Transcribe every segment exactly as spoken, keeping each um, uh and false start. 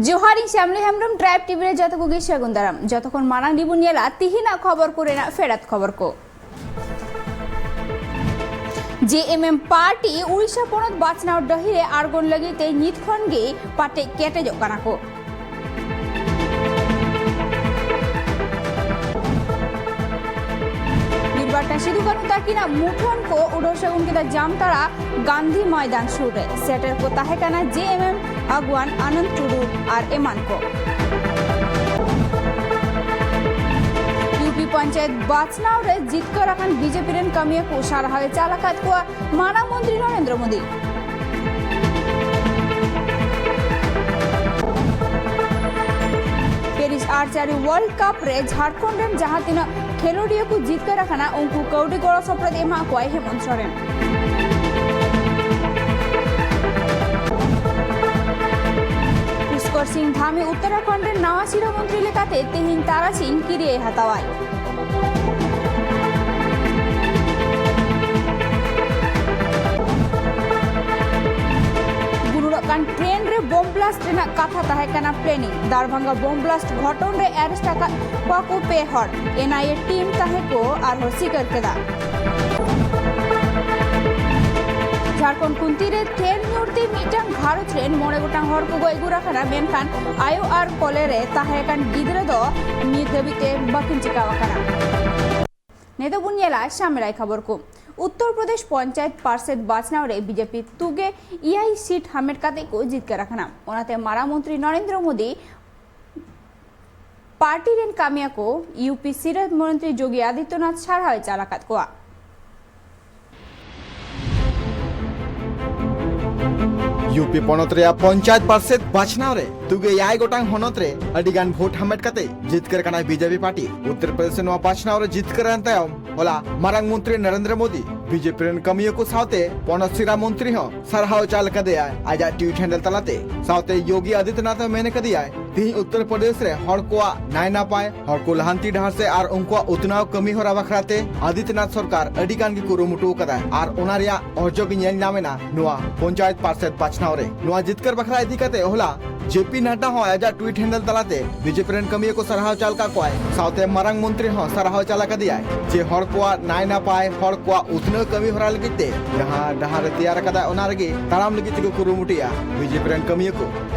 ᱡᱚᱦᱟᱨ, ᱤᱧ ᱥᱭᱟᱢᱞᱤ Hembrom, tribe TV ᱨᱮ ᱡᱚᱛᱚ ᱠᱚᱜᱮ ᱥᱟᱹᱜᱩᱱ ᱫᱟᱨᱟᱢ᱾ ᱡᱚᱛᱚ ᱠᱷᱚᱱ ᱢᱟᱲᱟᱝ ᱨᱮᱵᱚᱱ ᱧᱮᱞᱟ ᱛᱤᱦᱤᱧᱟᱜ ᱠᱷᱚᱵᱚᱨ ᱠᱚᱨᱮᱱᱟᱜ ᱯᱷᱮᱰᱟᱛ ᱠᱷᱚᱵᱚᱨ ᱠᱚ᱾ ᱡᱮ ᱮᱢ ᱮᱢ ᱯᱟᱨᱴᱤ ᱩᱲᱤᱥᱥᱟ ᱯᱚᱱᱚᱛ ᱵᱟᱪᱷᱱᱟᱣ ᱰᱟᱹᱦᱤ ᱨᱮ ᱟᱬᱜᱚᱱ ᱞᱟᱹᱜᱤᱫ ᱛᱮ ᱱᱤᱛ ᱠᱷᱚᱱ ᱜᱮ ᱯᱟᱴᱮᱡ ᱠᱮᱴᱮᱡᱚᱜ ᱠᱟᱱᱟ ᱠᱚ᱾ ᱵᱤᱨᱵᱟᱴᱟ ᱥᱤᱫᱩ ᱠᱟᱹᱱᱦᱩ ᱛᱟᱹᱠᱤᱱᱟᱜ ᱢᱩᱴᱷᱟᱹᱱ ᱠᱚ ᱩᱰᱟᱹᱣ ᱥᱟᱹᱜᱩᱱ ᱠᱮᱫᱟ ᱡᱟᱢᱛᱟᱲᱟ ᱜᱟᱱᱫᱷᱤ ᱢᱚᱭᱫᱟᱱ ᱥᱩᱨ ᱨᱮ᱾ ᱥᱮᱴᱮᱨ ᱠᱚ ᱛᱟᱦᱮᱸ ᱠᱟᱱᱟ ᱡᱮ ᱮᱢ ᱮᱢ ᱟᱹᱜᱩᱣᱟᱱ ᱟᱱᱚᱱᱫ ᱴᱩᱰᱩ ᱟᱨ ᱮᱢᱟᱱ ᱠᱚ᱾ ᱭᱩ ᱯᱤ ᱯᱚᱧᱪᱟᱭᱮᱛ ᱵᱟᱪᱷᱱᱟᱣ ᱨᱮ ᱡᱤᱛᱠᱟᱹᱨ ᱟᱠᱟᱱ ᱵᱤᱡᱮᱯᱤ ᱨᱮᱱ ᱠᱟᱹᱢᱤᱭᱟᱹ ᱠᱚ ᱥᱟᱨᱦᱟᱣ ᱮ ᱪᱟᱞ ᱟᱠᱟᱫ ᱠᱚᱣᱟ ᱢᱟᱨᱟᱝ ᱢᱚᱱᱛᱨᱤ Narendra Modi. Paris archery world cup ᱨᱮ ᱡᱷᱟᱲᱠᱷᱚᱸᱰ ᱨᱮᱱ ᱡᱟᱦᱟᱸ ᱛᱤᱱᱟᱹᱜ ᱠᱷᱮᱞᱳᱰᱤᱭᱟᱹ ᱠᱚ ᱡᱤᱛᱠᱟᱹᱨ ᱟᱠᱟᱱᱟ, ᱩᱱᱠᱩ ᱠᱟᱹᱣᱰᱤ ᱜᱚᱲᱚ ᱥᱚᱯᱚᱦᱚᱫ ᱮᱢᱟᱜ ᱠᱚᱣᱟᱭ ᱦᱮᱢᱚᱱᱛ ᱥᱚᱨᱮᱱ᱾ ᱯᱩᱥᱠᱚᱨ ᱥᱤᱝ ᱫᱷᱟᱢᱤ ᱩᱛᱛᱚᱨᱟᱠᱷᱚᱸᱰ ᱨᱮᱱ ᱱᱟᱣᱟ ᱥᱤᱨᱟᱹ ᱢᱚᱱᱛᱨᱤ ᱞᱮᱠᱟᱛᱮ ᱛᱮᱦᱮᱧ ᱛᱟᱨᱟᱥᱤᱧ ᱠᱤᱨᱤᱭᱟᱹᱭ ᱦᱟᱛᱟᱣᱟᱭ᱾ ᱜᱩᱱᱩᱲᱚᱜ ᱠᱟᱱ ᱴᱨᱮᱱ ᱨᱮ ᱵᱚᱢ ᱵᱞᱟᱥᱴ ᱨᱮᱱᱟᱜ ᱠᱟᱛᱷᱟ ᱛᱟᱦᱮᱸ ᱠᱟᱱᱟ ᱯᱞᱮᱱᱤᱝ᱾ ᱫᱟᱨᱵᱷᱟᱝᱜᱟ ᱵᱚᱢ ᱵᱞᱟᱥᱴ ᱜᱷᱚᱴᱚᱱ ᱨᱮ ᱟᱨᱮᱥᱴ ᱟᱠᱟᱫ ᱠᱚᱣᱟ ᱠᱚ ᱯᱮ ᱦᱚᱲ᱾ ᱮᱱ ᱟᱭ ᱮ ᱴᱤᱢ ᱛᱟᱦᱮᱸ ᱠᱚ ᱟᱨᱦᱚᱸ ᱥᱤᱠᱟᱹᱨ ᱠᱮᱫᱟ᱾ ᱡᱷᱟᱲᱠᱷᱚᱸᱰ ᱠᱷᱩᱱᱛᱤ ᱨᱮ ᱴᱨᱮᱱ ᱧᱩᱨ ᱛᱮ ᱢᱤᱫᱴᱟᱝ ᱜᱷᱟᱨᱚᱸᱡᱽ ᱨᱮᱱ ᱢᱚᱬᱮ ᱜᱚᱴᱟᱝ ᱦᱚᱲ ᱠᱚ ᱜᱚᱡ ᱜᱩᱨ ᱟᱠᱟᱱᱟ, ᱢᱮᱱᱠᱷᱟᱱ ᱟᱭᱳ ᱟᱨ ᱠᱚᱞᱮ ᱨᱮ ᱛᱟᱦᱮᱸ ᱠᱟᱱ ᱜᱤᱫᱽᱨᱟᱹ ᱫᱚ ᱱᱤᱛ ᱫᱷᱟᱹᱵᱤᱡ ᱛᱮ ᱵᱟᱹᱠᱤᱱ ᱪᱤᱠᱟᱣ ᱟᱠᱟᱱᱟ᱾ ᱱᱤᱛᱚᱜ ᱵᱚᱱ ᱧᱮᱞᱟ ᱥᱟᱢᱮᱞᱟᱭ ᱠᱷᱚᱵᱚᱨ ᱠᱚ᱾ ᱩᱛᱛᱚᱨ ᱯᱨᱚᱫᱮᱥ ᱯᱚᱧᱪᱟᱭᱮᱛ ᱯᱟᱨᱥᱮᱛ ᱵᱟᱪᱷᱱᱟᱣ ᱨᱮ ᱵᱤᱡᱮᱯᱤ ᱛᱩᱜᱮ ᱮᱭᱟᱭ ᱥᱤᱴ ᱦᱟᱢᱮᱴ ᱠᱟᱛᱮ ᱠᱚ ᱡᱤᱛᱠᱟᱹᱨ ᱟᱠᱟᱱᱟ᱾ ᱚᱱᱟᱛᱮ ᱢᱟᱨᱟᱝ ᱢᱚᱱᱛᱨᱤ ᱱᱚᱨᱮᱱᱫᱨᱚ ᱢᱳᱫᱤ ᱯᱟᱨᱴᱤ ᱨᱮᱱ ᱠᱟᱹᱢᱤᱭᱟᱹ ᱠᱚ ᱭᱩ ᱯᱤ ᱥᱤᱨᱟᱹ ᱢᱚᱱᱛᱨᱤ ᱡᱳᱜᱤ ᱟᱫᱤᱛᱭᱚᱱᱟᱛᱷ ᱥᱟᱨᱦᱟᱣ ᱮ ᱪᱟᱞ ᱟᱠᱟᱫ ᱠᱚᱣᱟ᱾ ᱭᱩ ᱯᱤ ᱯᱚᱱᱚᱛ ᱨᱮᱭᱟᱜ ᱯᱚᱧᱪᱟᱭᱮᱛ ᱯᱟᱨᱥᱮᱛ ᱵᱟᱪᱷᱱᱟᱣ ᱨᱮ ᱛᱩᱜᱮ ᱮᱭᱟᱭ ᱜᱚᱴᱟᱝ ᱦᱚᱱᱚᱛ ᱨᱮ ᱟᱹᱰᱤ ᱜᱟᱱ ᱵᱷᱳᱴ ᱦᱟᱢᱮᱴ ᱠᱟᱛᱮ ᱡᱤᱛᱠᱟᱹᱨ ᱠᱟᱱᱟᱭ ᱵᱤᱡᱮᱯᱤ ᱯᱟᱨᱴᱤ᱾ ᱩᱛᱛᱚᱨ ᱯᱨᱚᱫᱮᱥ ᱨᱮ ᱱᱚᱣᱟ ᱵᱟᱪᱷᱱᱟᱣ ᱨᱮ ᱡᱤᱛᱠᱟᱹᱨ ᱮᱱ ᱛᱟᱭᱚᱢ ᱦᱚᱞᱟ ᱢᱟᱨᱟᱝ ᱢᱚᱱᱛᱨᱤ ᱱᱚᱨᱮᱱᱫᱨᱚ ᱢᱳᱫᱤ ᱵᱤᱡᱮᱯᱤ ᱨᱮᱱ ᱠᱟᱹᱢᱤᱭᱟᱹ ᱠᱚ ᱥᱟᱶᱛᱮ ᱯᱚᱱᱚᱛ ᱥᱤᱨᱟ ᱢᱚᱱᱛᱨᱤ ᱦᱚᱸ ᱥᱟᱨᱦᱟᱣ ᱪᱟᱞ ᱠᱟᱫᱮᱭᱟᱭ ᱟᱡᱟᱜ ᱴᱩᱭᱤᱴ ᱦᱮᱱᱰᱮᱞ ᱛᱟᱞᱟᱛᱮ᱾ ᱥᱟᱶᱛᱮ ᱭᱳᱜᱤ ᱟᱫᱤᱛᱭᱚᱱᱟᱛᱷ ᱦᱚᱸ ᱢᱮᱱ ᱠᱟᱫᱮᱭᱟᱭ, ᱛᱤᱦᱤᱧ ᱩᱛᱛᱚᱨ ᱯᱨᱚᱫᱮᱥ ᱨᱮ ᱦᱚᱲ ᱠᱚᱣᱟᱜ ᱱᱟᱭ ᱱᱟᱯᱟᱭ, ᱦᱚᱲ ᱠᱚ ᱞᱟᱦᱟᱱᱛᱤ ᱰᱟᱦᱟᱨ ᱥᱮᱫ ᱟᱨ ᱩᱱᱠᱩᱣᱟᱜ ᱩᱛᱱᱟᱹᱣ ᱠᱟᱹᱢᱤ ᱦᱚᱨᱟ ᱵᱟᱠᱷᱨᱟ ᱛᱮ ᱟᱫᱤᱛᱭᱚᱱᱟᱛᱷ ᱥᱚᱨᱠᱟᱨ ᱟᱹᱰᱤ ᱜᱟᱱ ᱜᱮ ᱠᱩᱨᱩᱢᱩᱴᱩ ᱟᱠᱟᱫᱟᱭ ᱟᱨ ᱚᱱᱟ ᱨᱮᱭᱟᱜ ᱚᱨᱡᱚ ᱜᱮ ᱧᱮᱞ ᱧᱟᱢ ᱮᱱᱟ ᱱᱚᱣᱟ ᱯᱚᱧᱪᱟᱭᱮᱛ ᱯᱟᱨᱥᱮᱛ ᱵᱟᱪᱷᱱᱟᱣ ᱨᱮ᱾ ᱱᱚᱣᱟ ᱡᱤᱛᱠᱟᱹᱨ ᱵᱟᱠᱷᱨᱟ ᱤᱫᱤ ᱠᱟᱛᱮ ᱦᱚᱞᱟ ᱡᱮ ᱯᱤ ᱱᱟᱰᱰᱟ ᱦᱚᱸ ᱟᱡᱟᱜ ᱴᱩᱭᱤᱴ ᱦᱮᱱᱰᱮᱞ ᱛᱟᱞᱟᱛᱮ ᱵᱤᱡᱮᱯᱤ ᱨᱮᱱ ᱠᱟᱹᱢᱤᱭᱟᱹ ᱠᱚ ᱥᱟᱨᱦᱟᱣ ᱪᱟᱞ ᱠᱟᱜ ᱠᱚᱣᱟᱭ, ᱥᱟᱶᱛᱮ ᱢᱟᱨᱟᱝ ᱢᱚᱱᱛᱨᱤ ᱦᱚᱸ ᱥᱟᱨᱦᱟᱣ ᱪᱟᱞ ᱟᱠᱟᱫᱮᱭᱟᱭ ᱡᱮ ᱦᱚᱲ ᱠᱚᱣᱟᱜ ᱱᱟᱭ ᱱᱟᱯᱟᱭ, ᱦᱚᱲ ᱠᱚᱣᱟᱜ ᱩᱛᱱᱟᱹᱣ ᱠᱟᱹᱢᱤ ᱦᱚᱨᱟ ᱞᱟᱹᱜᱤᱫ ᱛᱮ ᱡᱟᱦᱟᱸ ᱰᱟᱦᱟᱨ ᱮ ᱛᱮᱭᱟᱨ ᱟᱠᱟᱫᱟ, ᱚᱱᱟ ᱨᱮᱜᱮ ᱛᱟᱲᱟᱢ ᱞᱟᱹᱜᱤᱫ ᱛᱮᱠᱚ ᱠᱩᱨᱩᱢᱩᱴᱩᱭᱟ ᱵᱤᱡᱮᱯᱤ ᱨᱮᱱ ᱠᱟᱹᱢᱤᱭᱟᱹ ᱠᱚ᱾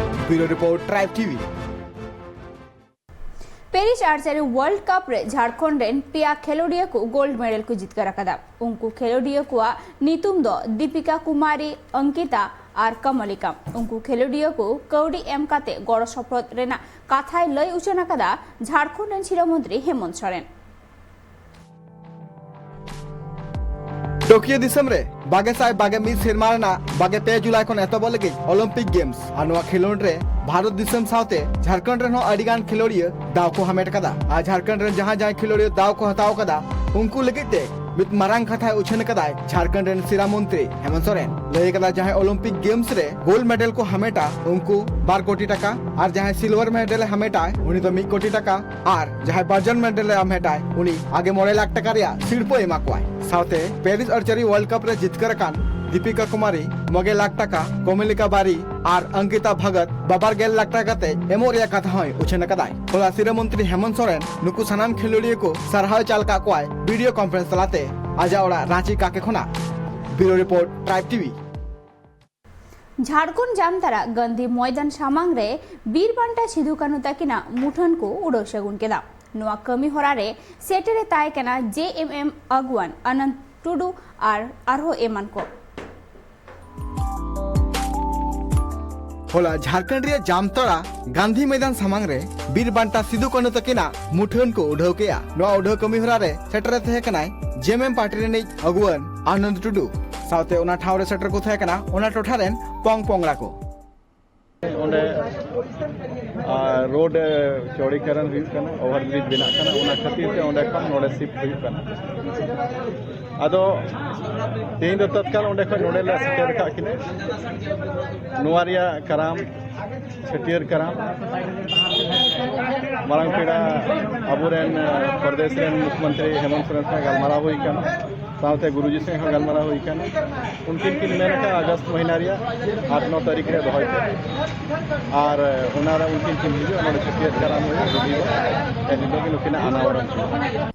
Bureau report, tribe TV. Paris archery world cup ᱨᱮ ᱡᱷᱟᱲᱠᱷᱚᱸᱰ ᱨᱮᱱ ᱯᱮᱭᱟ ᱠᱷᱮᱞᱳᱰᱤᱭᱟᱹ ᱠᱚ ᱜᱳᱞᱰ ᱢᱮᱰᱮᱞ ᱠᱚ ᱡᱤᱛᱠᱟᱹᱨ ᱟᱠᱟᱫᱟ᱾ ᱩᱱᱠᱩ ᱠᱷᱮᱞᱳᱰᱤᱭᱟᱹ ᱠᱚᱣᱟᱜ ᱧᱩᱛᱩᱢ ᱫᱚ ᱫᱤᱯᱤᱠᱟ ᱠᱩᱢᱟᱨᱤ, ᱚᱝᱠᱤᱛᱟ ᱟᱨ ᱠᱚᱢᱚᱞᱤᱠᱟ᱾ ᱩᱱᱠᱩ ᱠᱷᱮᱞᱳᱰᱤᱭᱟᱹ ᱠᱚ ᱠᱟᱹᱣᱰᱤ ᱮᱢ ᱠᱟᱛᱮ ᱜᱚᱲᱚ ᱥᱚᱯᱚᱦᱚᱫ ᱨᱮᱱᱟᱜ ᱠᱟᱛᱷᱟᱭ ᱞᱟᱹᱭ ᱩᱪᱷᱟᱹᱱ ᱟᱠᱟᱫᱟ ᱡᱷᱟᱲᱠᱷᱚᱸᱰ ᱨᱮᱱ ᱥᱤᱨᱟᱹ ᱢᱚᱱᱛᱨᱤ ᱦᱮᱢᱚᱱᱛ ᱥᱚᱨᱮᱱ᱾ ᱴᱳᱠᱤᱭᱳ ᱫᱤᱥᱚᱢ ᱨᱮ ᱵᱟᱜᱮ ᱥᱟᱭ ᱵᱟᱜᱮ ᱢᱤᱫ ᱥᱮᱨᱢᱟ ᱨᱮᱱᱟᱜ ᱵᱟᱜᱮ ᱯᱮ ᱡᱩᱞᱟᱭ ᱠᱷᱚᱱ ᱮᱛᱚᱦᱚᱵᱚᱜ ᱞᱟᱹᱜᱤᱫ ᱚᱞᱤᱢᱯᱤᱠ ᱜᱮᱢᱥ᱾ ᱟᱨ ᱱᱚᱣᱟ ᱠᱷᱮᱞᱳᱸᱰ ᱨᱮ ᱵᱷᱟᱨᱚᱛ ᱫᱤᱥᱚᱢ ᱥᱟᱶᱛᱮ ᱡᱷᱟᱲᱠᱷᱚᱸᱰ ᱨᱮᱱ ᱦᱚᱸ ᱟᱹᱰᱤ ᱜᱟᱱ ᱠᱷᱮᱞᱳᱰᱤᱭᱟᱹ ᱫᱟᱣ ᱠᱚ ᱦᱟᱢᱮᱴ ᱟᱠᱟᱫᱟ᱾ ᱟᱨ ᱡᱷᱟᱲᱠᱷᱚᱸᱰ ᱨᱮᱱ ᱡᱟᱦᱟᱸ ᱡᱟᱦᱟᱸᱭ ᱠᱷᱮᱞᱳᱰᱤᱭᱟᱹ ᱫᱟᱣ ᱠᱚ ᱦᱟᱛᱟᱣ ᱟᱠᱟᱫᱟ, ᱩᱱᱠᱩ ᱞᱟᱹᱜᱤᱫ ᱛᱮ ᱢᱤᱫ ᱢᱟᱨᱟᱝ ᱠᱟᱛᱷᱟᱭ ᱩᱪᱷᱟᱹᱱ ᱟᱠᱟᱫᱟᱭ ᱡᱷᱟᱲᱠᱷᱚᱸᱰ ᱨᱮᱱ ᱥᱤᱨᱟ ᱢᱚᱱᱛᱨᱤ ᱦᱮᱢᱚᱱᱛ ᱥᱚᱨᱮᱱ᱾ ᱞᱟᱹᱭ ᱟᱠᱟᱫᱟ, ᱡᱟᱦᱟᱸᱭ ᱚᱞᱤᱢᱯᱤᱠ ᱜᱮᱢᱥ ᱨᱮ ᱜᱳᱞᱰ ᱢᱮᱰᱮᱞ ᱠᱚ ᱦᱟᱢᱮᱴᱟ, ᱩᱱᱠᱩ ᱵᱟᱨ ᱠᱳᱴᱤ ᱴᱟᱠᱟ, ᱟᱨ ᱡᱟᱦᱟᱸᱭ ᱥᱤᱞᱣᱟᱨ ᱢᱮᱰᱮᱞ ᱮ ᱦᱟᱢᱮᱴᱟᱭ, ᱩᱱᱤ ᱫᱚ ᱢᱤᱫ ᱠᱳᱴᱤ ᱴᱟᱠᱟ, ᱟᱨ ᱡᱟᱦᱟᱸᱭ ᱵᱟᱨᱡᱚᱱ ᱢᱮᱰᱮᱞ ᱮ ᱦᱟᱢᱮᱴᱟᱭ, ᱩᱱᱤ ᱟᱜᱮ ᱢᱚᱬᱮ ᱞᱟᱠᱷ ᱴᱟᱠᱟ ᱨᱮᱭᱟᱜ ᱥᱤᱨᱯᱟᱹᱭ ᱮᱢᱟ ᱠᱚᱣᱟᱭ᱾ ᱥᱟᱶᱛᱮ ᱯᱮᱨᱤᱥ ᱟᱨᱪᱟᱨᱤ ᱣᱟᱨᱞᱰ ᱠᱟᱯ ᱨᱮ ᱡᱤᱛᱠᱟᱹᱨ ᱟᱠᱟᱱ ᱫᱤᱯᱤᱠᱟ ᱠᱩᱢᱟᱨᱤ ᱢᱚᱜᱮ ᱞᱟᱠᱷ ᱴᱟᱠᱟ, ᱠᱚᱢᱚᱞᱤᱠᱟ ᱵᱟᱨᱤ ᱟᱨ ᱚᱝᱠᱤᱛᱟ ᱵᱷᱟᱜᱚᱛ ᱵᱟᱵᱟᱨ ᱜᱮᱞ ᱞᱟᱠᱷ ᱴᱟᱠᱟ ᱠᱟᱛᱮ ᱮᱢᱚᱜ ᱨᱮᱭᱟᱜ ᱠᱟᱛᱷᱟ ᱦᱚᱸᱭ ᱩᱪᱷᱟᱹᱱ ᱟᱠᱟᱫᱟᱭ᱾ ᱦᱚᱞᱟ ᱥᱤᱨᱟᱹ ᱢᱚᱱᱛᱨᱤ ᱦᱮᱢᱚᱱᱛ ᱥᱚᱨᱮᱱ ᱱᱩᱠᱩ ᱥᱟᱱᱟᱢ ᱠᱷᱮᱞᱳᱰᱤᱭᱟᱹ ᱠᱚ ᱥᱟᱨᱦᱟᱣ ᱪᱟᱞ ᱠᱟᱜ ᱠᱚᱣᱟᱭ ᱵᱷᱤᱰᱤᱭᱳ ᱠᱚᱱᱯᱷᱟᱨᱮᱱᱥ ᱛᱟᱞᱟᱛᱮ ᱟᱡᱟᱜ ᱚᱲᱟᱜ ᱨᱟᱸᱪᱤ ᱠᱟᱠᱮ ᱠᱷᱚᱱᱟᱜ᱾ Bureau report, tribe TV. Jharkhand Jamtara Gandhi Maidan ᱥᱟᱢᱟᱝ ᱨᱮ ᱵᱤᱨ ᱵᱟᱱᱴᱟ ᱥᱤᱫᱩ ᱠᱟᱹᱱᱦᱩ ᱛᱟᱹᱠᱤᱱᱟᱜ ᱢᱩᱴᱷᱟᱹᱱ ᱠᱚ ᱩᱰᱟᱹᱣ ᱥᱟᱹᱜᱩᱱ ᱠᱮᱫᱟ᱾ ᱱᱚᱣᱟ ᱠᱟᱹᱢᱤ ᱦᱚᱨᱟ ᱨᱮ ᱥᱮᱴᱮᱨ ᱮ ᱛᱟᱦᱮᱸ ᱠᱟᱱᱟ ᱡᱮ ᱮᱢ ᱮᱢ ᱟᱹᱜᱩᱣᱟᱱ ᱟᱱᱚᱱᱫ ᱴᱩᱰᱩ ᱟᱨ ᱟᱨᱦᱚᱸ ᱮᱢᱟᱱ ᱠᱚ᱾ ᱦᱚᱞᱟ ᱡᱷᱟᱲᱠᱷᱚᱸᱰ ᱨᱮᱭᱟᱜ ᱡᱟᱢᱛᱟᱲᱟ ᱜᱟᱱᱫᱷᱤ ᱢᱚᱭᱫᱟᱱ ᱥᱟᱢᱟᱝ ᱨᱮ ᱵᱤᱨ ᱵᱟᱱᱴᱟ ᱥᱤᱫᱩ ᱠᱟᱹᱱᱦᱩ ᱛᱟᱹᱠᱤᱱᱟᱜ ᱢᱩᱴᱷᱟᱹᱱ ᱠᱚ ᱩᱰᱷᱟᱹᱣ ᱠᱮᱜᱼᱟ᱾ ᱱᱚᱣᱟ ᱩᱰᱷᱟᱹᱣ ᱠᱟᱹᱢᱤ ᱦᱚᱨᱟ ᱨᱮ ᱥᱮᱴᱮᱨ ᱮ ᱛᱟᱦᱮᱸ ᱠᱟᱱᱟᱭ ᱡᱮ ᱮᱢ ᱮᱢ ᱯᱟᱨᱴᱤ ᱨᱤᱱᱤᱡ ᱟᱹᱜᱩᱣᱟᱹᱱ ᱟᱱᱚᱱᱫ ᱴᱩᱰᱩ᱾ ᱥᱟᱶᱛᱮ ᱚᱱᱟ ᱴᱷᱟᱶ ᱨᱮ ᱥᱮᱴᱮᱨ ᱠᱚ ᱛᱟᱦᱮᱸ ᱠᱟᱱᱟ ᱚᱱᱟ ᱴᱚᱴᱷᱟ ᱨᱮᱱ ᱯᱚᱝ ᱯᱚᱝᱲᱟ ᱠᱚ᱾ ᱚᱸᱰᱮ ᱨᱳᱰ ᱪᱚᱣᱲᱤᱠᱟᱨᱚᱱ ᱦᱩᱭᱩᱜ ᱠᱟᱱᱟ, ᱳᱵᱷᱟᱨ ᱵᱨᱤᱡᱽ ᱵᱮᱱᱟᱜ ᱠᱟᱱᱟ, ᱚᱱᱟ ᱠᱷᱟᱹᱛᱤᱨ ᱛᱮ ᱚᱸᱰᱮ ᱠᱷᱚᱱ ᱱᱚᱰᱮ ᱥᱤᱯᱷᱴ ᱦᱩᱭᱩᱜ ᱠᱟᱱᱟ᱾ ᱟᱫᱚ ᱛᱮᱦᱮᱧ ᱫᱚ ᱛᱚᱛᱠᱟᱞ ᱚᱸᱰᱮ ᱠᱷᱚᱱ ᱱᱚᱰᱮ ᱞᱮ ᱥᱮᱴᱮᱨ ᱟᱠᱟᱫ ᱠᱤᱱᱟ᱾ ᱱᱚᱣᱟ ᱨᱮᱭᱟᱜ ᱠᱟᱨᱟᱢ, ᱪᱷᱟᱹᱴᱭᱟᱹᱨ ᱠᱟᱨᱟᱢ, ᱢᱟᱨᱟᱝ ᱯᱮᱲᱟ ᱟᱵᱚᱨᱮᱱ ᱯᱨᱚᱫᱮᱥ ᱨᱮᱱ ᱢᱩᱠᱷᱭᱚᱢᱚᱱᱛᱨᱤ ᱦᱮᱢᱚᱱᱛ ᱥᱚᱨᱮᱱ ᱥᱟᱶ ᱜᱟᱞᱢᱟᱨᱟᱣ ᱦᱩᱭ ᱟᱠᱟᱱᱟ, ᱥᱟᱶᱛᱮ ᱜᱩᱨᱩᱡᱤ ᱥᱟᱶ ᱦᱚᱸ ᱜᱟᱞᱢᱟᱨᱟᱣ ᱦᱩᱭ ᱟᱠᱟᱱᱟ᱾ ᱩᱱᱠᱤᱱ ᱠᱤᱱ ᱢᱮᱱ ᱟᱠᱟᱫ ᱟᱜᱚᱥᱴ ᱢᱟᱹᱦᱱᱟᱹ ᱨᱮᱭᱟᱜ ᱟᱴ ᱱᱚ ᱛᱟᱹᱨᱤᱠᱷ ᱨᱮ ᱫᱚᱦᱚᱭ ᱯᱮ, ᱟᱨ ᱚᱱᱟᱨᱮ ᱩᱱᱠᱤᱱ ᱠᱤᱱ ᱦᱤᱡᱩᱜᱼᱟ, ᱱᱚᱰᱮ ᱪᱷᱟᱹᱴᱭᱟᱹᱨ ᱠᱟᱨᱟᱢ ᱦᱩᱭᱩᱜᱼᱟ᱾ ᱩᱱ ᱦᱤᱞᱳᱜ ᱜᱮ ᱱᱩᱠᱤᱱᱟᱜ ᱟᱱᱟᱣᱟᱨᱚᱱ ᱦᱩᱭᱩᱜᱼᱟ᱾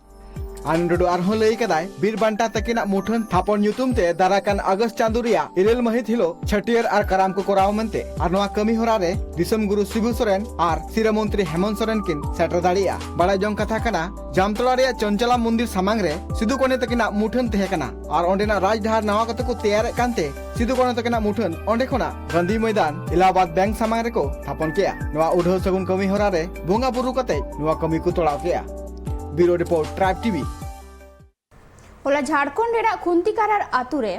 ᱟᱱᱰᱨᱩᱰᱩ ᱟᱨᱦᱚᱸ ᱞᱟᱹᱭ ᱠᱟᱫᱟᱭ, ᱵᱤᱨ ᱵᱟᱱᱴᱟ ᱛᱟᱹᱠᱤᱱᱟᱜ ᱢᱩᱴᱷᱟᱹᱱ ᱛᱷᱟᱯᱚᱱ ᱧᱩᱛᱩᱢ ᱛᱮ ᱫᱟᱨᱟᱭ ᱠᱟᱱ ᱟᱜᱚᱥᱴ ᱪᱟᱸᱫᱳ ᱨᱮᱭᱟᱜ ᱤᱨᱟᱹᱞ ᱢᱟᱹᱦᱤᱛ ᱦᱤᱞᱳᱜ ᱪᱷᱟᱹᱴᱭᱟᱹᱨ ᱟᱨ ᱠᱟᱨᱟᱢ ᱠᱚ ᱠᱚᱨᱟᱣ ᱢᱮᱱᱛᱮ, ᱟᱨ ᱱᱚᱣᱟ ᱠᱟᱹᱢᱤ ᱦᱚᱨᱟ ᱨᱮ ᱫᱤᱥᱚᱢ ᱜᱩᱨᱩ ᱥᱤᱵᱩ ᱥᱚᱨᱮᱱ ᱟᱨ ᱥᱤᱨᱟᱹ ᱢᱚᱱᱛᱨᱤ ᱦᱮᱢᱚᱱᱛ ᱥᱚᱨᱮᱱ ᱠᱤᱱ ᱥᱮᱴᱮᱨ ᱫᱟᱲᱮᱭᱟᱜᱼᱟ᱾ ᱵᱟᱲᱟᱭ ᱡᱚᱝ ᱠᱟᱛᱷᱟ ᱠᱟᱱᱟ, ᱡᱟᱢᱛᱚᱲᱟ ᱨᱮᱭᱟᱜ ᱪᱚᱧᱪᱚᱞᱟ ᱢᱚᱱᱫᱤᱨ ᱥᱟᱢᱟᱝ ᱨᱮ ᱥᱤᱫᱩ ᱠᱟᱹᱱᱦᱩ ᱛᱟᱹᱠᱤᱱᱟᱜ ᱢᱩᱴᱷᱟᱹᱱ ᱛᱟᱦᱮᱸ ᱠᱟᱱᱟ ᱟᱨ ᱚᱸᱰᱮᱱᱟᱜ ᱨᱟᱡᱽᱰᱟᱦᱟᱨ ᱱᱟᱣᱟ ᱠᱟᱛᱮ ᱠᱚ ᱛᱮᱭᱟᱨᱮᱫ ᱠᱟᱱᱛᱮ ᱥᱤᱫᱩ ᱠᱟᱹᱱᱦᱩ ᱛᱟᱹᱠᱤᱱᱟᱜ ᱢᱩᱴᱷᱟᱹᱱ ᱚᱸᱰᱮ ᱠᱷᱚᱱᱟᱜ ᱜᱟᱱᱫᱷᱤ ᱢᱚᱭᱫᱟᱱ ᱮᱞᱟᱦᱟᱵᱟᱫ ᱵᱮᱝᱠ ᱥᱟᱢᱟᱝ ᱨᱮᱠᱚ ᱛᱷᱟᱯᱚᱱ ᱠᱮᱜᱼᱟ᱾ ᱱᱚᱣᱟ ᱩᱰᱷᱟᱹᱣ ᱥᱟᱹᱜᱩᱱ ᱠᱟᱹᱢᱤ ᱦᱚᱨᱟ ᱨᱮ ᱵᱚᱸᱜᱟ ᱵᱩᱨᱩ ᱠᱟᱛᱮ ᱱᱚᱣᱟ ᱠᱟᱹᱢᱤ ᱠᱚ ᱛᱚᱲᱟᱣ ᱠᱮᱜᱼᱟ᱾ ᱵᱤᱭᱩᱨᱳ ᱨᱤᱯᱳᱨᱴ, ᱴᱨᱟᱭᱤᱵᱽ ᱴᱤᱵᱷᱤ᱾ ᱦᱚᱞᱟ ᱡᱷᱟᱲᱠᱷᱚᱸᱰ ᱨᱮᱱᱟᱜ ᱠᱷᱩᱱᱛᱤᱠᱟᱨᱟᱨ ᱟᱛᱳ ᱨᱮ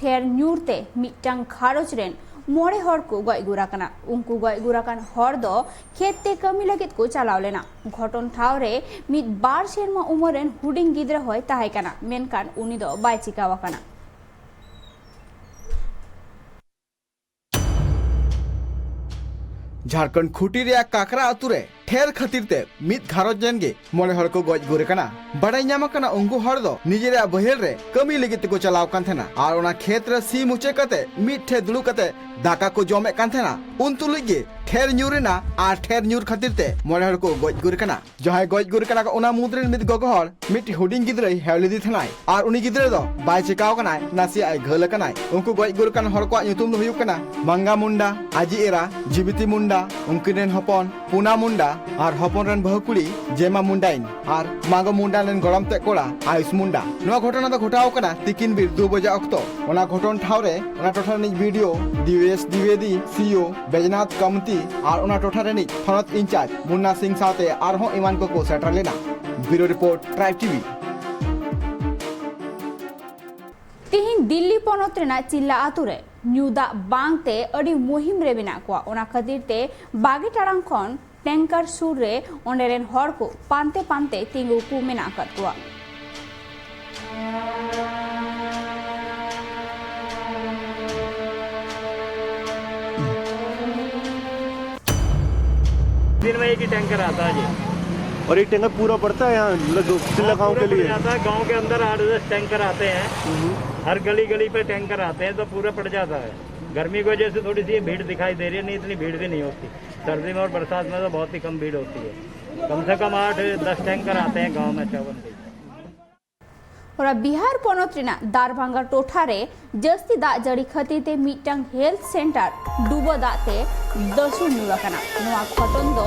ᱴᱷᱮᱨ ᱧᱩᱨ ᱛᱮ ᱢᱤᱫᱴᱟᱝ ᱜᱷᱟᱨᱚᱸᱡᱽ ᱨᱮᱱ ᱢᱚᱬᱮ ᱦᱚᱲ ᱠᱚ ᱜᱚᱡ ᱜᱩᱨ ᱟᱠᱟᱱᱟ᱾ ᱩᱱᱠᱩ ᱜᱚᱡ ᱜᱩᱨ ᱟᱠᱟᱱ ᱦᱚᱲ ᱫᱚ ᱠᱷᱮᱛ ᱛᱮ ᱠᱟᱹᱢᱤ ᱞᱟᱹᱜᱤᱫ ᱠᱚ ᱪᱟᱞᱟᱣ ᱞᱮᱱᱟ᱾ ᱜᱷᱚᱴᱚᱱ ᱴᱷᱟᱶ ᱨᱮ ᱢᱤᱫ ᱵᱟᱨ ᱥᱮᱨᱢᱟ ᱩᱢᱮᱨ ᱨᱮᱱ ᱦᱩᱰᱤᱧ ᱜᱤᱫᱽᱨᱟᱹ ᱦᱚᱸᱭ ᱛᱟᱦᱮᱸ ᱠᱟᱱᱟ, ᱢᱮᱱᱠᱷᱟᱱ ᱩᱱᱤ ᱫᱚ ᱵᱟᱭ ᱪᱤᱠᱟᱣ ᱟᱠᱟᱱᱟ᱾ ᱡᱷᱟᱲᱠᱷᱚᱸᱰ ᱠᱷᱩᱸᱴᱤ ᱨᱮᱭᱟᱜ ᱠᱟᱠᱨᱟ ᱟᱛᱳ ᱨᱮ ᱴᱷᱮᱨ ᱠᱷᱟᱹᱛᱤᱨ ᱛᱮ ᱢᱤᱫ ᱜᱷᱟᱨᱚᱸᱡᱽ ᱨᱮᱱ ᱜᱮ ᱢᱚᱬᱮ ᱦᱚᱲ ᱠᱚ ᱜᱚᱡ ᱜᱩᱨ ᱟᱠᱟᱱᱟ᱾ ᱵᱟᱲᱟᱭ ᱧᱟᱢ ᱟᱠᱟᱱᱟ, ᱩᱱᱠᱩ ᱦᱚᱲ ᱫᱚ ᱱᱤᱡᱮᱨᱟᱜ ᱵᱟᱹᱭᱦᱟᱹᱲ ᱨᱮ ᱠᱟᱹᱢᱤ ᱞᱟᱹᱜᱤᱫ ᱛᱮᱠᱚ ᱪᱟᱞᱟᱣ ᱠᱟᱱ ᱛᱟᱦᱮᱱᱟ ᱟᱨ ᱚᱱᱟ ᱠᱷᱮᱛ ᱨᱮ ᱥᱤ ᱢᱩᱪᱟᱹᱫ ᱠᱟᱛᱮ ᱢᱤᱫ ᱴᱷᱮᱱ ᱫᱩᱲᱩᱵ ᱠᱟᱛᱮ ᱫᱟᱠᱟ ᱠᱚ ᱡᱚᱢᱮᱫ ᱠᱟᱱ ᱛᱟᱦᱮᱱᱟ᱾ ᱩᱱ ᱛᱩᱞᱩᱡ ᱜᱮ ᱴᱷᱮᱨ ᱧᱩᱨ ᱮᱱᱟ ᱟᱨ ᱴᱷᱮᱨ ᱧᱩᱨ ᱠᱷᱟᱹᱛᱤᱨ ᱛᱮ ᱢᱚᱬᱮ ᱦᱚᱲ ᱠᱚ ᱜᱚᱡ ᱜᱩᱨ ᱟᱠᱟᱱᱟ᱾ ᱡᱟᱦᱟᱸᱭ ᱜᱚᱡ ᱜᱩᱨ ᱠᱟᱱᱟ ᱠᱚ, ᱚᱱᱟ ᱢᱩᱫᱽ ᱨᱮᱱ ᱢᱤᱫ ᱜᱚᱜᱚ ᱦᱚᱲ ᱢᱤᱫᱴᱤᱡ ᱦᱩᱰᱤᱧ ᱜᱤᱫᱽᱨᱟᱹᱭ ᱦᱮᱣ ᱞᱮᱫᱮ ᱛᱟᱦᱮᱱᱟᱭ ᱟᱨ ᱩᱱᱤ ᱜᱤᱫᱽᱨᱟᱹ ᱫᱚ ᱵᱟᱭ ᱪᱤᱠᱟᱣ ᱟᱠᱟᱱᱟᱭ, ᱱᱟᱥᱮᱭᱟᱜ ᱮ ᱜᱷᱟᱹᱞ ᱟᱠᱟᱱᱟᱭ᱾ ᱩᱱᱠᱩ ᱜᱚᱡ ᱜᱩᱨ ᱠᱟᱱ ᱦᱚᱲ ᱠᱚᱣᱟᱜ ᱧᱩᱛᱩᱢ ᱫᱚ ᱦᱩᱭᱩᱜ ᱠᱟᱱᱟ ᱢᱟᱝᱜᱟ ᱢᱩᱱᱰᱟ, ᱟᱡᱤ ᱮᱨᱟ ᱡᱤᱵᱤᱛᱤ ᱢᱩᱱᱰᱟ, ᱩᱱᱠᱤᱱ ᱨᱮᱱ ᱦᱚᱯᱚᱱ ᱯᱩᱱᱟ ᱢᱩᱱᱰᱟ ᱟᱨ ᱦᱚᱯᱚᱱ ᱨᱮᱱ ᱵᱟᱹᱦᱩ ᱠᱩᱲᱤ ᱡᱮᱢᱟ ᱢᱩᱱᱰᱟᱭᱤᱱ ᱟᱨ ᱢᱟᱝᱜᱟ ᱢᱩᱱᱰᱟ ᱨᱮᱱ ᱜᱚᱲᱚᱢ ᱛᱮᱫ ᱠᱚᱲᱟ ᱟᱭᱩᱥ ᱢᱩᱱᱰᱟ᱾ ᱱᱚᱣᱟ ᱜᱷᱚᱴᱚᱱᱟ ᱫᱚ ᱜᱷᱚᱴᱟᱣ ᱟᱠᱟᱱᱟ ᱛᱤᱠᱤᱱ ᱵᱤᱨ ᱫᱩ ᱵᱟᱡᱟ ᱚᱠᱛᱚ᱾ ᱚᱱᱟ ᱜᱷᱚᱴᱚᱱ ᱴᱷᱟᱶ ᱨᱮ ᱚᱱᱟ ᱴᱚᱴᱷᱟ ᱨᱤᱱᱤᱡ ᱵᱤ ᱰᱤ ᱳ ᱫᱤᱵᱮᱥ ᱫᱤᱵᱮᱫᱤ, ᱥᱤ ᱤ ᱳ ᱵᱮᱡᱽᱱᱟᱛᱷ ᱠᱟᱢᱛᱤ ᱟᱨ ᱚᱱᱟ ᱴᱚᱴᱷᱟ ᱨᱤᱱᱤᱡ ᱛᱷᱚᱱᱚᱛ ᱤᱱᱪᱟᱨᱡᱽ ᱢᱩᱱᱱᱟ ᱥᱤᱝ ᱥᱟᱶᱛᱮ ᱟᱨᱦᱚᱸ ᱮᱢᱟᱱ ᱠᱚᱠᱚ ᱥᱮᱴᱮᱨ ᱞᱮᱱᱟ᱾ ᱵᱤᱭᱩᱨᱳ ᱨᱤᱯᱳᱨᱴ, ᱴᱨᱟᱭᱤᱵᱽ ᱴᱤᱵᱷᱤ᱾ ᱛᱮᱦᱮᱧ ᱫᱤᱞᱞᱤ ᱯᱚᱱᱚᱛ ᱨᱮᱱᱟᱜ ᱪᱤᱞᱞᱟ ᱟᱛᱳ ᱨᱮ ᱧᱩ ᱫᱟᱜ ᱵᱟᱝ ᱛᱮ ᱟᱹᱰᱤ ᱢᱩᱦᱤᱢ ᱨᱮ ᱢᱮᱱᱟᱜ ᱠᱚᱣᱟ᱾ ᱚᱱᱟ ᱠᱷᱟᱹᱛᱤᱨ ᱛᱮ ᱵᱟᱜᱮ ᱴᱟᱲᱟᱝ ᱠᱷᱚᱱ ᱴᱮᱝᱠᱟᱨ ᱥᱩᱨ ᱨᱮ ᱚᱸᱰᱮ ᱨᱮᱱ ᱦᱚᱲ ᱠᱚ ᱯᱟᱱᱛᱮ ᱯᱟᱱᱛᱮ ᱛᱤᱸᱜᱩ ᱠᱚ ᱢᱮᱱᱟᱜ ᱟᱠᱟᱫ ᱠᱚᱣᱟ᱾ दिन में एक ही टैंकर आता है जी। और एक टैंकर पूरा पड़ता है यहाँ, मतलब दो चिल्ला हाँ, गाँव पूरा के पड़ लिए। जाता है। गांव के अंदर आठ दस टैंकर आते हैं। हम्म। हर गली गली पे टैंकर आते हैं, तो पूरा पड़ जाता है। गर्मी की वजह से थोड़ी सी ये भीड़ दिखाई दे रही है, नहीं इतनी भीड़ भी नहीं होती। सर्दी में और बरसात में तो बहुत ही कम भीड़ होती है। कम से कम आठ दस टैंकर आते हैं गांव में चावल लेके। ᱚᱱᱟ ᱵᱤᱦᱟᱨ ᱯᱚᱱᱚᱛ ᱨᱮᱱᱟᱜ ᱫᱟᱨᱵᱷᱟᱝᱜᱟ ᱴᱚᱴᱷᱟ ᱨᱮ ᱡᱟᱹᱥᱛᱤ ᱫᱟᱜ ᱡᱟᱹᱲᱤ ᱠᱷᱟᱹᱛᱤᱨ ᱛᱮ ᱢᱤᱫᱴᱟᱝ ᱦᱮᱞᱛᱷ ᱥᱮᱱᱴᱟᱨ ᱰᱩᱵᱟᱹ ᱫᱟᱜ ᱛᱮ ᱫᱟᱹᱥᱩᱲ ᱧᱩᱨ ᱟᱠᱟᱱᱟ᱾ ᱱᱚᱣᱟ ᱜᱷᱚᱴᱚᱱ ᱫᱚ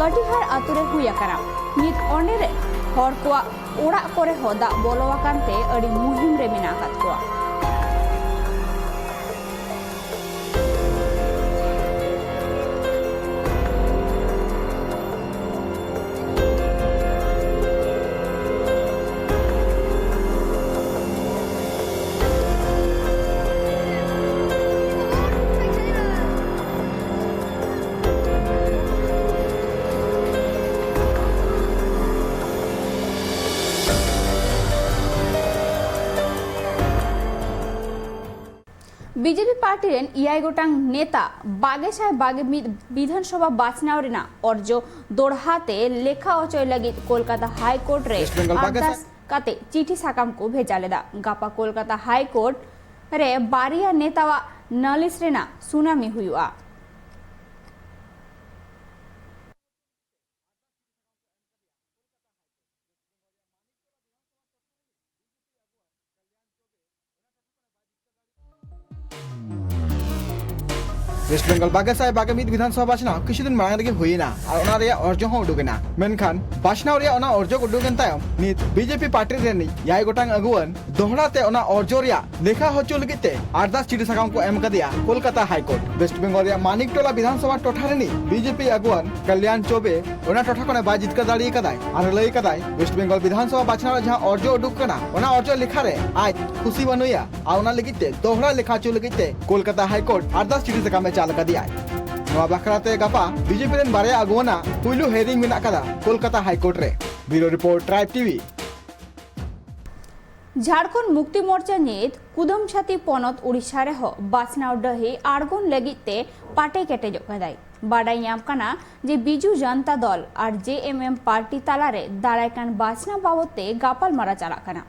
ᱠᱟᱴᱤᱦᱟᱨ ᱟᱛᱳ ᱨᱮ ᱦᱩᱭ ᱟᱠᱟᱱᱟ᱾ ᱱᱤᱛ ᱚᱸᱰᱮ ᱨᱮ ᱦᱚᱲ ᱠᱚᱣᱟᱜ ᱚᱲᱟᱜ ᱠᱚᱨᱮ ᱦᱚᱸ ᱫᱟᱜ ᱵᱚᱞᱚ ᱟᱠᱟᱱ ᱛᱮ ᱟᱹᱰᱤ ᱢᱩᱦᱤᱢ ᱨᱮ ᱢᱮᱱᱟᱜ ᱟᱠᱟᱫ ᱠᱚᱣᱟ᱾ ᱵᱤᱡᱮᱯᱤ ᱯᱟᱨᱴᱤ ᱨᱮᱱ ᱮᱭᱟᱭ ᱜᱚᱴᱟᱝ ᱱᱮᱛᱟ ᱵᱟᱜᱮ ᱥᱟᱭ ᱵᱟᱜᱮ ᱢᱤᱫ ᱵᱤᱫᱷᱟᱱ ᱥᱚᱵᱷᱟ ᱵᱟᱪᱷᱱᱟᱣ ᱨᱮᱱᱟᱜ ᱚᱨᱡᱚ ᱫᱚᱲᱦᱟ ᱛᱮ ᱞᱮᱠᱷᱟ ᱚᱪᱚᱭ ᱞᱟᱹᱜᱤᱫ ᱠᱳᱞᱠᱟᱛᱟ ᱦᱟᱭ ᱠᱳᱨᱴ ᱨᱮ West Bengal ᱵᱟᱜᱮ ᱥᱟᱭ ᱟᱨᱫᱟᱥ ᱠᱟᱛᱮ ᱪᱤᱴᱷᱤ ᱥᱟᱠᱟᱢ ᱠᱚ ᱵᱷᱮᱡᱟ ᱞᱮᱫᱟ᱾ ᱜᱟᱯᱟ ᱠᱳᱞᱠᱟᱛᱟ ᱦᱟᱭ ᱠᱳᱨᱴ ᱨᱮ ᱵᱟᱨᱭᱟ ᱱᱮᱛᱟᱣᱟᱜ ᱱᱟᱹᱞᱤᱥ ᱨᱮᱱᱟᱜ ᱥᱩᱱᱟᱢᱤ ᱦᱩᱭᱩᱜᱼᱟ᱾ ᱳᱭᱮᱥᱴ ᱵᱮᱝᱜᱚᱞ ᱵᱟᱜᱮ ᱥᱟᱭ ᱵᱟᱜᱮ ᱢᱤᱫ ᱵᱤᱫᱷᱟᱱᱥᱚᱵᱷᱟ ᱵᱟᱪᱷᱱᱟᱣ ᱠᱤᱪᱷᱩ ᱫᱤᱱ ᱢᱟᱲᱟᱝ ᱨᱮᱜᱮ ᱦᱩᱭᱮᱱᱟ ᱟᱨ ᱚᱱᱟ ᱨᱮᱭᱟᱜ ᱚᱨᱡᱚ ᱦᱚᱸ ᱩᱰᱩᱠ ᱮᱱᱟ᱾ ᱢᱮᱱᱠᱷᱟᱱ ᱵᱟᱪᱷᱱᱟᱣ ᱨᱮᱭᱟᱜ ᱚᱱᱟ ᱚᱨᱡᱚ ᱩᱰᱩᱠ ᱮᱱ ᱛᱟᱭᱚᱢ ᱱᱤᱛ ᱵᱤᱡᱮᱯᱤ ᱯᱟᱨᱴᱤ ᱨᱮᱱ ᱮᱭᱟᱭ ᱜᱚᱴᱟᱝ ᱟᱹᱜᱩᱣᱟᱹᱱ ᱫᱚᱦᱲᱟ ᱛᱮ ᱚᱱᱟ ᱚᱨᱡᱚ ᱨᱮᱭᱟᱜ ᱞᱮᱠᱷᱟ ᱦᱚᱪᱚ ᱞᱟᱹᱜᱤᱫ ᱛᱮ ᱟᱨᱫᱟᱥ ᱪᱤᱴᱷᱤ ᱥᱟᱠᱟᱢ ᱠᱚ ᱮᱢ ᱠᱟᱫᱮᱭᱟ Kolkata high court. West Bengal ᱨᱮᱭᱟᱜ ᱢᱟᱱᱤᱠᱴᱚᱞᱟ ᱵᱤᱫᱷᱟᱱᱥᱚᱵᱷᱟ ᱴᱚᱴᱷᱟ ᱨᱤᱱᱤᱡ ᱵᱤᱡᱮᱯᱤ ᱟᱹᱜᱩᱣᱟᱹᱱ ᱠᱟᱞᱭᱟᱱ ᱪᱚᱵᱮ ᱚᱱᱟ ᱴᱚᱴᱷᱟ ᱠᱷᱚᱱᱮ ᱵᱟᱭ ᱡᱤᱛᱠᱟᱹᱨ ᱫᱟᱲᱮ ᱠᱟᱫᱟᱭ ᱟᱨ ᱞᱟᱹᱭ ᱠᱟᱫᱟᱭ ᱳᱭᱮᱥᱴ ᱵᱮᱝᱜᱚᱞ ᱵᱤᱫᱷᱟᱱᱥᱚᱵᱷᱟ ᱵᱟᱪᱷᱱᱟᱣ ᱨᱮ ᱡᱟᱦᱟᱸ ᱚᱨᱡᱚ ᱩᱰᱩᱠ ᱠᱟᱱᱟ ᱚᱱᱟ ᱚᱨᱡᱚ ᱞᱮᱠᱷᱟ ᱨᱮ ᱟᱡ ᱠᱩᱥᱤ ᱵᱟᱹᱱᱩᱭᱟ ᱟᱨ ᱚᱱᱟ ᱞᱟᱹᱜᱤᱫ ᱛᱮ ᱫᱚᱦᱲᱟ ᱞᱮᱠᱷᱟ ᱦᱚᱪᱚ ᱞᱟᱹᱜᱤᱫ ᱛᱮ ᱠᱳᱞᱠᱟᱛᱟ ᱦᱟᱭ ᱠᱳᱨᱴ ᱟᱨᱫᱟᱥ ᱪᱤᱴᱷᱤ ᱥᱟᱠᱟᱢ ᱮ ᱪᱟᱞ ᱠᱟᱫᱮᱭᱟᱭ᱾ ᱱᱚᱣᱟ ᱵᱟᱠᱷᱨᱟ ᱛᱮ ᱜᱟᱯᱟ ᱵᱤᱡᱮᱯᱤ ᱨᱮᱱ ᱵᱟᱨᱭᱟ ᱟᱹᱜᱩᱣᱟᱹᱱᱟᱜ ᱯᱩᱭᱞᱩ ᱦᱮᱭᱟᱨᱤᱝ ᱢᱮᱱᱟᱜ ᱠᱟᱫᱟ ᱠᱳᱞᱠᱟᱛᱟ ᱦᱟᱭ ᱠᱳᱨᱴ ᱨᱮ᱾ ᱵᱤᱭᱩᱨᱳ report, tribe TV. Jharkhand Mukti Morcha ᱧᱤᱛ ᱠᱩᱫᱟᱹᱢ ᱪᱷᱟᱹᱛᱤ ᱯᱚᱱᱚᱛ ᱳᱰᱤᱥᱟ ᱨᱮᱦᱚᱸ ᱵᱟᱪᱷᱱᱟᱣ ᱰᱟᱹᱦᱤ ᱟᱬᱜᱚᱱ ᱞᱟᱹᱜᱤᱫ ᱛᱮ ᱯᱟᱴᱮ ᱠᱮᱴᱮᱡᱚᱜ ᱠᱟᱱᱟᱭ᱾ ᱵᱟᱰᱟᱭ ᱧᱟᱢ ᱠᱟᱱᱟ ᱡᱮ ᱵᱤᱡᱩ ᱡᱚᱱᱛᱟ ᱫᱚᱞ ᱟᱨ ᱡᱮ ᱮᱢ ᱮᱢ ᱯᱟᱨᱴᱤ ᱛᱟᱞᱟᱨᱮ ᱫᱟᱨᱟᱭ ᱠᱟᱱ ᱵᱟᱪᱷᱱᱟᱣ ᱵᱟᱵᱚᱫ ᱛᱮ ᱜᱟᱯᱟᱞᱢᱟᱨᱟᱣ ᱪᱟᱞᱟᱜ ᱠᱟᱱᱟ᱾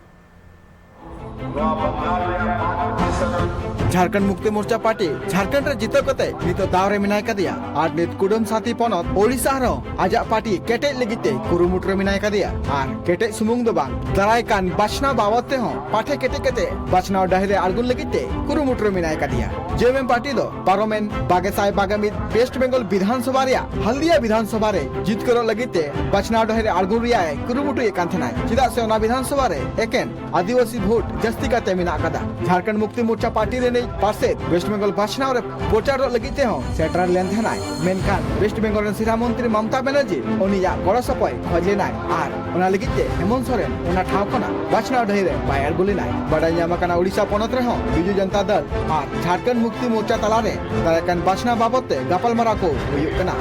ᱡᱷᱟᱲᱠᱷᱚᱸᱰ ᱢᱩᱠᱛᱤ ᱢᱳᱨᱪᱟ ᱯᱟᱨᱴᱤ ᱡᱷᱟᱲᱠᱷᱚᱸᱰ ᱨᱮ ᱡᱤᱛᱟᱹᱣ ᱠᱟᱛᱮ ᱱᱤᱛᱚᱜ ᱫᱟᱣ ᱨᱮ ᱢᱮᱱᱟᱭ ᱠᱟᱫᱮᱭᱟ ᱟᱨ ᱱᱤᱛ ᱠᱩᱰᱟᱹᱢ ᱥᱟᱛᱤ ᱯᱚᱱᱚᱛ ᱳᱰᱤᱥᱟ ᱨᱮᱦᱚᱸ ᱟᱡᱟᱜ ᱯᱟᱨᱴᱤ ᱠᱮᱴᱮᱡ ᱞᱟᱹᱜᱤᱫ ᱛᱮ ᱠᱩᱨᱩᱢᱩᱴᱩ ᱨᱮ ᱢᱮᱱᱟᱭ ᱠᱟᱫᱮᱭᱟ ᱟᱨ ᱠᱮᱴᱮᱡ ᱥᱩᱢᱩᱝ ᱫᱚ ᱵᱟᱝ ᱫᱟᱨᱟᱭ ᱠᱟᱱ ᱵᱟᱪᱷᱱᱟᱣ ᱵᱟᱵᱚᱫ ᱛᱮᱦᱚᱸ ᱯᱟᱴᱷᱮ ᱠᱮᱴᱮᱡ ᱠᱟᱛᱮ ᱵᱟᱪᱷᱱᱟᱣ ᱰᱟᱹᱦᱤ ᱨᱮ ᱟᱬᱜᱚᱱ ᱞᱟᱹᱜᱤᱫ ᱛᱮ ᱠᱩᱨᱩᱢᱩᱴᱩ ᱨᱮ ᱢᱮᱱᱟᱭ ᱠᱟᱫᱮᱭᱟ᱾ ᱡᱮ ᱮᱢ ᱮᱢ ᱯᱟᱨᱴᱤ ᱫᱚ ᱯᱟᱨᱚᱢᱮᱱ ᱵᱟᱜᱮ ᱥᱟᱭ ᱵᱟᱜᱮ ᱢᱤᱫ ᱳᱭᱮᱥᱴ ᱵᱮᱝᱜᱚᱞ ᱵᱤᱫᱷᱟᱱ ᱥᱚᱵᱷᱟ ᱨᱮᱭᱟᱜ ᱦᱟᱞᱫᱤᱭᱟ ᱵᱤᱫᱷᱟᱱ ᱥᱚᱵᱷᱟ ᱨᱮ ᱡᱤᱛᱠᱟᱹᱨᱚᱜ ᱞᱟᱹᱜᱤᱫ ᱛᱮ ᱵᱟᱪᱷᱱᱟᱣ ᱰᱟᱹᱦᱤ ᱨᱮ ᱟᱬᱜᱚᱱ ᱨᱮᱭᱟᱜ ᱮ ᱠᱩᱨᱩᱢᱩᱴᱩᱭᱮᱫ ᱠᱟᱱ ᱛᱟᱦᱮᱱᱟᱭ, ᱪᱮᱫᱟᱜ ᱥᱮ ᱚᱱᱟ ᱵᱤᱫᱷᱟᱱ ᱥᱚᱵᱷᱟ ᱨᱮ ᱮᱠᱮᱱ ᱟᱹᱫᱤᱵᱟᱹᱥᱤ ᱵᱷᱳᱴ ᱡᱟᱹᱥᱛᱤ ᱠᱟᱛᱮ ᱢᱮᱱᱟᱜ ᱟᱠᱟᱫᱟ᱾ ᱡᱷᱟᱲᱠᱷᱚᱸᱰ ᱢᱩᱠᱛᱤ ᱢᱳᱨᱪᱟ ᱯᱟᱨᱴᱤ ᱨᱤᱱᱤᱡ ᱯᱟᱨᱥᱮᱫ ᱳᱭᱮᱥᱴ ᱵᱮᱝᱜᱚᱞ ᱵᱟᱪᱷᱱᱟᱣ ᱨᱮ ᱯᱨᱚᱪᱟᱨᱚᱜ ᱞᱟᱹᱜᱤᱫ ᱛᱮᱦᱚᱸ ᱥᱮᱴᱮᱨ ᱞᱮᱱ ᱛᱟᱦᱮᱱᱟᱭ, ᱢᱮᱱᱠᱷᱟᱱ ᱳᱭᱮᱥᱴ ᱵᱮᱝᱜᱚᱞ ᱨᱮᱱ ᱥᱤᱨᱟ ᱢᱚᱱᱛᱨᱤ ᱢᱚᱢᱛᱟ ᱵᱟᱱᱟᱨᱡᱤ ᱩᱱᱤᱭᱟᱜ ᱜᱚᱲᱚ ᱥᱚᱯᱚᱦᱚᱫ ᱠᱷᱚᱡ ᱞᱮᱱᱟᱭ ᱟᱨ ᱚᱱᱟ ᱞᱟᱹᱜᱤᱫ ᱛᱮ ᱦᱮᱢᱚᱱᱛ ᱥᱚᱨᱮᱱ ᱚᱱᱟ ᱴᱷᱟᱶ ᱠᱷᱚᱱᱟᱜ ᱵᱟᱪᱷᱱᱟᱣ ᱰᱟᱹᱦᱤ ᱨᱮ ᱵᱟᱭ ᱟᱬᱜᱚ ᱞᱮᱱᱟᱭ᱾ ᱵᱟᱰᱟᱭ ᱧᱟᱢ ᱟᱠᱟᱱᱟ, ᱳᱰᱤᱥᱟ ᱯᱚᱱᱚᱛ ᱨᱮᱦᱚᱸ ᱵᱤᱡᱩ ᱡᱚᱱᱛᱟ ᱫᱚᱞ ᱟᱨ ᱡᱷᱟᱲᱠᱷᱚᱸᱰ ᱢᱩᱠᱛᱤ ᱢᱳᱨᱪᱟ ᱛᱟᱞᱟᱨᱮ ᱫᱟᱨᱟᱭ ᱠᱟᱱ ᱵᱟᱪᱷᱱᱟᱣ ᱵᱟᱵᱚᱫ ᱛᱮ ᱜᱟᱯᱟᱞᱢᱟᱨᱟᱣ ᱠᱚ ᱦᱩᱭᱩᱜ ᱠᱟᱱᱟ᱾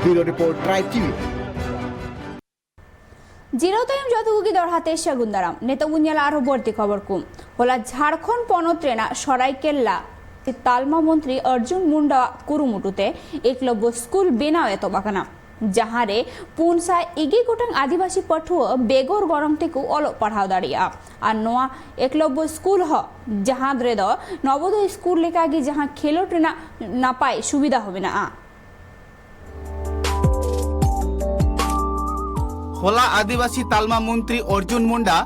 Bureau report, tribe TV. ᱡᱤᱨᱟᱹᱣ ᱛᱟᱭᱚᱢ ᱡᱚᱛᱚ ᱠᱚᱜᱮ ᱫᱚᱲᱦᱟ ᱛᱮ ᱥᱟᱹᱜᱩᱱ ᱫᱟᱨᱟᱢ᱾ ᱱᱤᱛᱚᱜ ᱵᱚᱱ ᱧᱮᱞᱟ ᱟᱨᱦᱚᱸ ᱵᱟᱹᱲᱛᱤ ᱠᱷᱚᱵᱚᱨ ᱠᱚ᱾ ᱦᱚᱞᱟ ᱡᱷᱟᱲᱠᱷᱚᱸᱰ ᱯᱚᱱᱚᱛ ᱨᱮᱱᱟᱜ ᱥᱚᱨᱟᱭᱠᱮᱞᱞᱟ ᱛᱟᱞᱢᱟ ᱢᱚᱱᱛᱨᱤ ᱚᱨᱡᱩᱱ ᱢᱩᱱᱰᱟᱣᱟᱜ ᱠᱩᱨᱩᱢᱩᱴᱩ ᱛᱮ ᱮᱠᱞᱚᱵᱽᱵᱚ ᱥᱠᱩᱞ ᱵᱮᱱᱟᱣ ᱮᱛᱚᱦᱚᱵ ᱟᱠᱟᱱᱟ, ᱡᱟᱦᱟᱸ ᱨᱮ ᱯᱩᱱ ᱥᱟᱭ ᱤᱜᱤ ᱜᱚᱴᱟᱝ ᱟᱹᱫᱤᱵᱟᱹᱥᱤ ᱯᱟᱹᱴᱷᱩᱣᱟᱹ ᱵᱮᱜᱚᱨ ᱜᱚᱱᱚᱝ ᱛᱮᱠᱚ ᱚᱞᱚᱜ ᱯᱟᱲᱦᱟᱣ ᱫᱟᱲᱮᱭᱟᱜᱼᱟ᱾ ᱟᱨ ᱱᱚᱣᱟ ᱮᱠᱞᱚᱵᱽᱵᱚ ᱥᱠᱩᱞ ᱦᱚᱸ, ᱡᱟᱦᱟᱸ ᱨᱮᱫᱚ ᱱᱚᱵᱳᱫᱚᱭ ᱥᱠᱩᱞ ᱞᱮᱠᱟᱜᱮ ᱡᱟᱦᱟᱸ ᱠᱷᱮᱞᱳᱰ ᱨᱮᱱᱟᱜ ᱱᱟᱯᱟᱭ ᱥᱩᱵᱤᱫᱷᱟ ᱦᱚᱸ ᱢᱮᱱᱟᱜᱼᱟ᱾ ᱦᱚᱞᱟ ᱟᱹᱫᱤᱵᱟᱹᱥᱤ ᱛᱟᱞᱢᱟ ᱢᱚᱱᱛᱨᱤ ᱚᱨᱡᱩᱱ ᱢᱩᱱᱰᱟ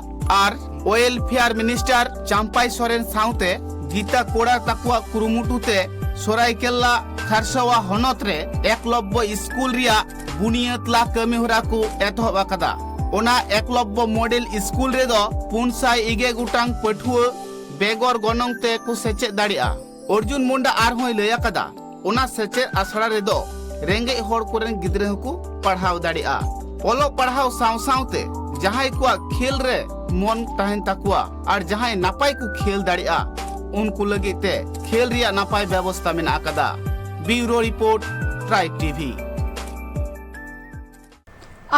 ᱟᱨ ᱳᱭᱮᱞᱯᱷᱮᱭᱟᱨ ᱢᱤᱱᱤᱥᱴᱟᱨ ᱪᱟᱢᱯᱟᱭ ᱥᱚᱨᱮᱱ ᱥᱟᱶᱛᱮ ᱜᱤᱛᱟ ᱠᱳᱲᱟ ᱛᱟᱠᱚᱣᱟᱜ ᱠᱩᱨᱩᱢᱩᱴᱩ ᱛᱮ ᱥᱚᱨᱟᱭᱠᱮᱞᱞᱟ ᱠᱷᱟᱨᱥᱟᱣᱟ ᱦᱚᱱᱚᱛ ᱨᱮ ᱮᱠᱞᱚᱵᱽᱵᱚ ᱥᱠᱩᱞ ᱨᱮᱭᱟᱜ ᱵᱩᱱᱤᱭᱟᱹᱫ ᱞᱟ ᱠᱟᱹᱢᱤ ᱦᱚᱨᱟ ᱠᱚ ᱮᱛᱚᱦᱚᱵ ᱟᱠᱟᱫᱟ᱾ ᱚᱱᱟ ᱮᱠᱞᱚᱵᱽᱵᱚ ᱢᱚᱰᱮᱞ ᱥᱠᱩᱞ ᱨᱮᱫᱚ ᱯᱩᱱ ᱥᱟᱭ ᱤᱜᱮ ᱜᱚᱴᱟᱝ ᱯᱟᱹᱴᱷᱩᱣᱟᱹ ᱵᱮᱜᱚᱨ ᱜᱚᱱᱚᱝ ᱛᱮ ᱠᱚ ᱥᱮᱪᱮᱫ ᱫᱟᱲᱮᱭᱟᱜᱼᱟ᱾ ᱚᱨᱡᱩᱱ ᱢᱩᱱᱰᱟ ᱟᱨᱦᱚᱸᱭ ᱞᱟᱹᱭ ᱟᱠᱟᱫᱟ, ᱚᱱᱟ ᱥᱮᱪᱮᱫ ᱟᱥᱲᱟ ᱨᱮᱫᱚ ᱨᱮᱸᱜᱮᱡ ᱦᱚᱲ ᱠᱚᱨᱮᱱ ᱜᱤᱫᱽᱨᱟᱹ ᱦᱚᱸᱠᱚ ᱯᱟᱲᱦᱟᱣ ᱫᱟᱲᱮᱭᱟᱜᱼᱟ᱾ ᱚᱞᱚᱜ ᱯᱟᱲᱦᱟᱣ ᱥᱟᱶ ᱥᱟᱶᱛᱮ ᱡᱟᱦᱟᱸᱭ ᱠᱚᱣᱟᱜ ᱠᱷᱮᱞ ᱨᱮ ᱢᱚᱱ ᱛᱟᱦᱮᱱ ᱛᱟᱠᱚᱣᱟ ᱟᱨ ᱡᱟᱦᱟᱸᱭ ᱱᱟᱯᱟᱭ ᱠᱚ ᱠᱷᱮᱞ ᱫᱟᱲᱮᱭᱟᱜᱼᱟ, ᱩᱱᱠᱩ ᱞᱟᱹᱜᱤᱫ ᱛᱮ ᱠᱷᱮᱞ ᱨᱮᱭᱟᱜ ᱱᱟᱯᱟᱭ ᱵᱮᱵᱚᱥᱛᱟ ᱢᱮᱱᱟᱜ ᱟᱠᱟᱫᱟ᱾ ᱵᱤᱭᱩᱨᱳ ᱨᱤᱯᱳᱨᱴ, ᱴᱨᱟᱭᱤᱵᱽ ᱴᱤᱵᱷᱤ᱾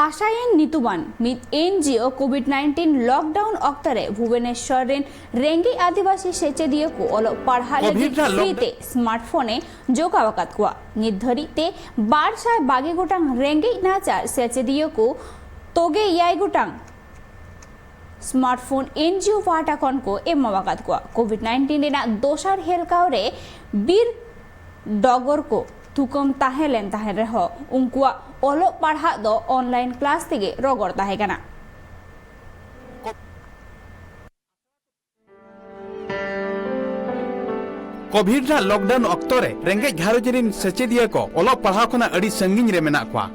ᱟᱥᱟᱭᱮᱱ ᱧᱩᱛᱩᱢᱟᱱ ᱢᱤᱫ ᱮᱱᱡᱤᱳ ᱠᱳᱵᱷᱤᱰ ᱱᱟᱭᱤᱱᱴᱤᱱ ᱞᱚᱠᱰᱟᱣᱩᱱ ᱚᱠᱛᱚ ᱨᱮ ᱵᱷᱩᱵᱚᱱᱮᱥᱣᱚᱨ ᱨᱮᱱ ᱨᱮᱸᱜᱮᱡ ᱟᱹᱫᱤᱵᱟᱹᱥᱤ ᱥᱮᱪᱮᱫᱤᱭᱟᱹ ᱠᱚ ᱚᱞᱚᱜ ᱯᱟᱲᱦᱟᱜ ᱞᱟᱹᱜᱤᱫ ᱠᱳᱵᱷᱤᱰ ᱨᱮᱱᱟᱜ ᱯᱷᱨᱤ ᱞᱚᱠᱰᱟᱣᱩᱱ ᱛᱮ ᱥᱢᱟᱨᱴᱯᱷᱳᱱ ᱮ ᱡᱚᱜᱟᱣ ᱟᱠᱟᱫ ᱠᱚᱣᱟ᱾ ᱱᱤᱛ ᱫᱷᱟᱹᱨᱤᱡ ᱛᱮ ᱵᱟᱨ ᱥᱟᱭ ᱵᱟᱜᱮ ᱜᱚᱴᱟᱝ ᱨᱮᱸᱜᱮᱡ ᱱᱟᱪᱟᱨ ᱥᱮᱪᱮᱫᱤᱭᱟᱹ ᱠᱚ ᱛᱚᱜᱮ ᱮᱭᱟᱭ ᱜᱚᱴᱟᱝ ᱥᱢᱟᱨᱴᱯᱷᱳᱱ ᱮᱱᱡᱤᱳ ᱯᱟᱦᱴᱟ ᱠᱷᱚᱱ ᱠᱚ ᱮᱢᱟᱣ ᱟᱠᱟᱫ ᱠᱚᱣᱟ᱾ ᱠᱳᱵᱷᱤᱰ ᱱᱟᱭᱤᱱᱴᱤᱱ ᱨᱮᱱᱟᱜ ᱫᱚᱥᱟᱨ ᱦᱮᱞᱠᱟᱣ ᱨᱮ ᱵᱤᱨ ᱰᱚᱜᱚᱨ ᱠᱚ ᱛᱷᱩᱠᱟᱹᱢ ᱛᱟᱦᱮᱸ ᱞᱮᱱ ᱛᱟᱦᱮᱸ ᱨᱮᱦᱚᱸ, ᱩᱱᱠᱩᱣᱟᱜ ᱚᱞᱚᱜ ᱯᱟᱲᱦᱟᱜ ᱫᱚ ᱚᱱᱞᱟᱭᱤᱱ ᱠᱞᱟᱥ ᱛᱮᱜᱮ ᱨᱚᱜᱚᱲ ᱛᱟᱦᱮᱸ ᱠᱟᱱᱟ᱾ ᱠᱳᱵᱷᱤᱰ ᱨᱮᱱᱟᱜ ᱞᱚᱠᱰᱟᱣᱩᱱ ᱚᱠᱛᱚ ᱨᱮ ᱨᱮᱸᱜᱮᱡ ᱜᱷᱟᱨᱚᱸᱡᱽ ᱨᱤᱱ ᱥᱮᱪᱮᱫᱤᱭᱟᱹ ᱠᱚ ᱚᱞᱚᱜ ᱯᱟᱲᱦᱟᱣ ᱠᱷᱚᱱᱟᱜ ᱟᱹᱰᱤ ᱥᱟᱺᱜᱤᱧ ᱨᱮ ᱢᱮᱱᱟᱜ ᱠᱚᱣᱟ᱾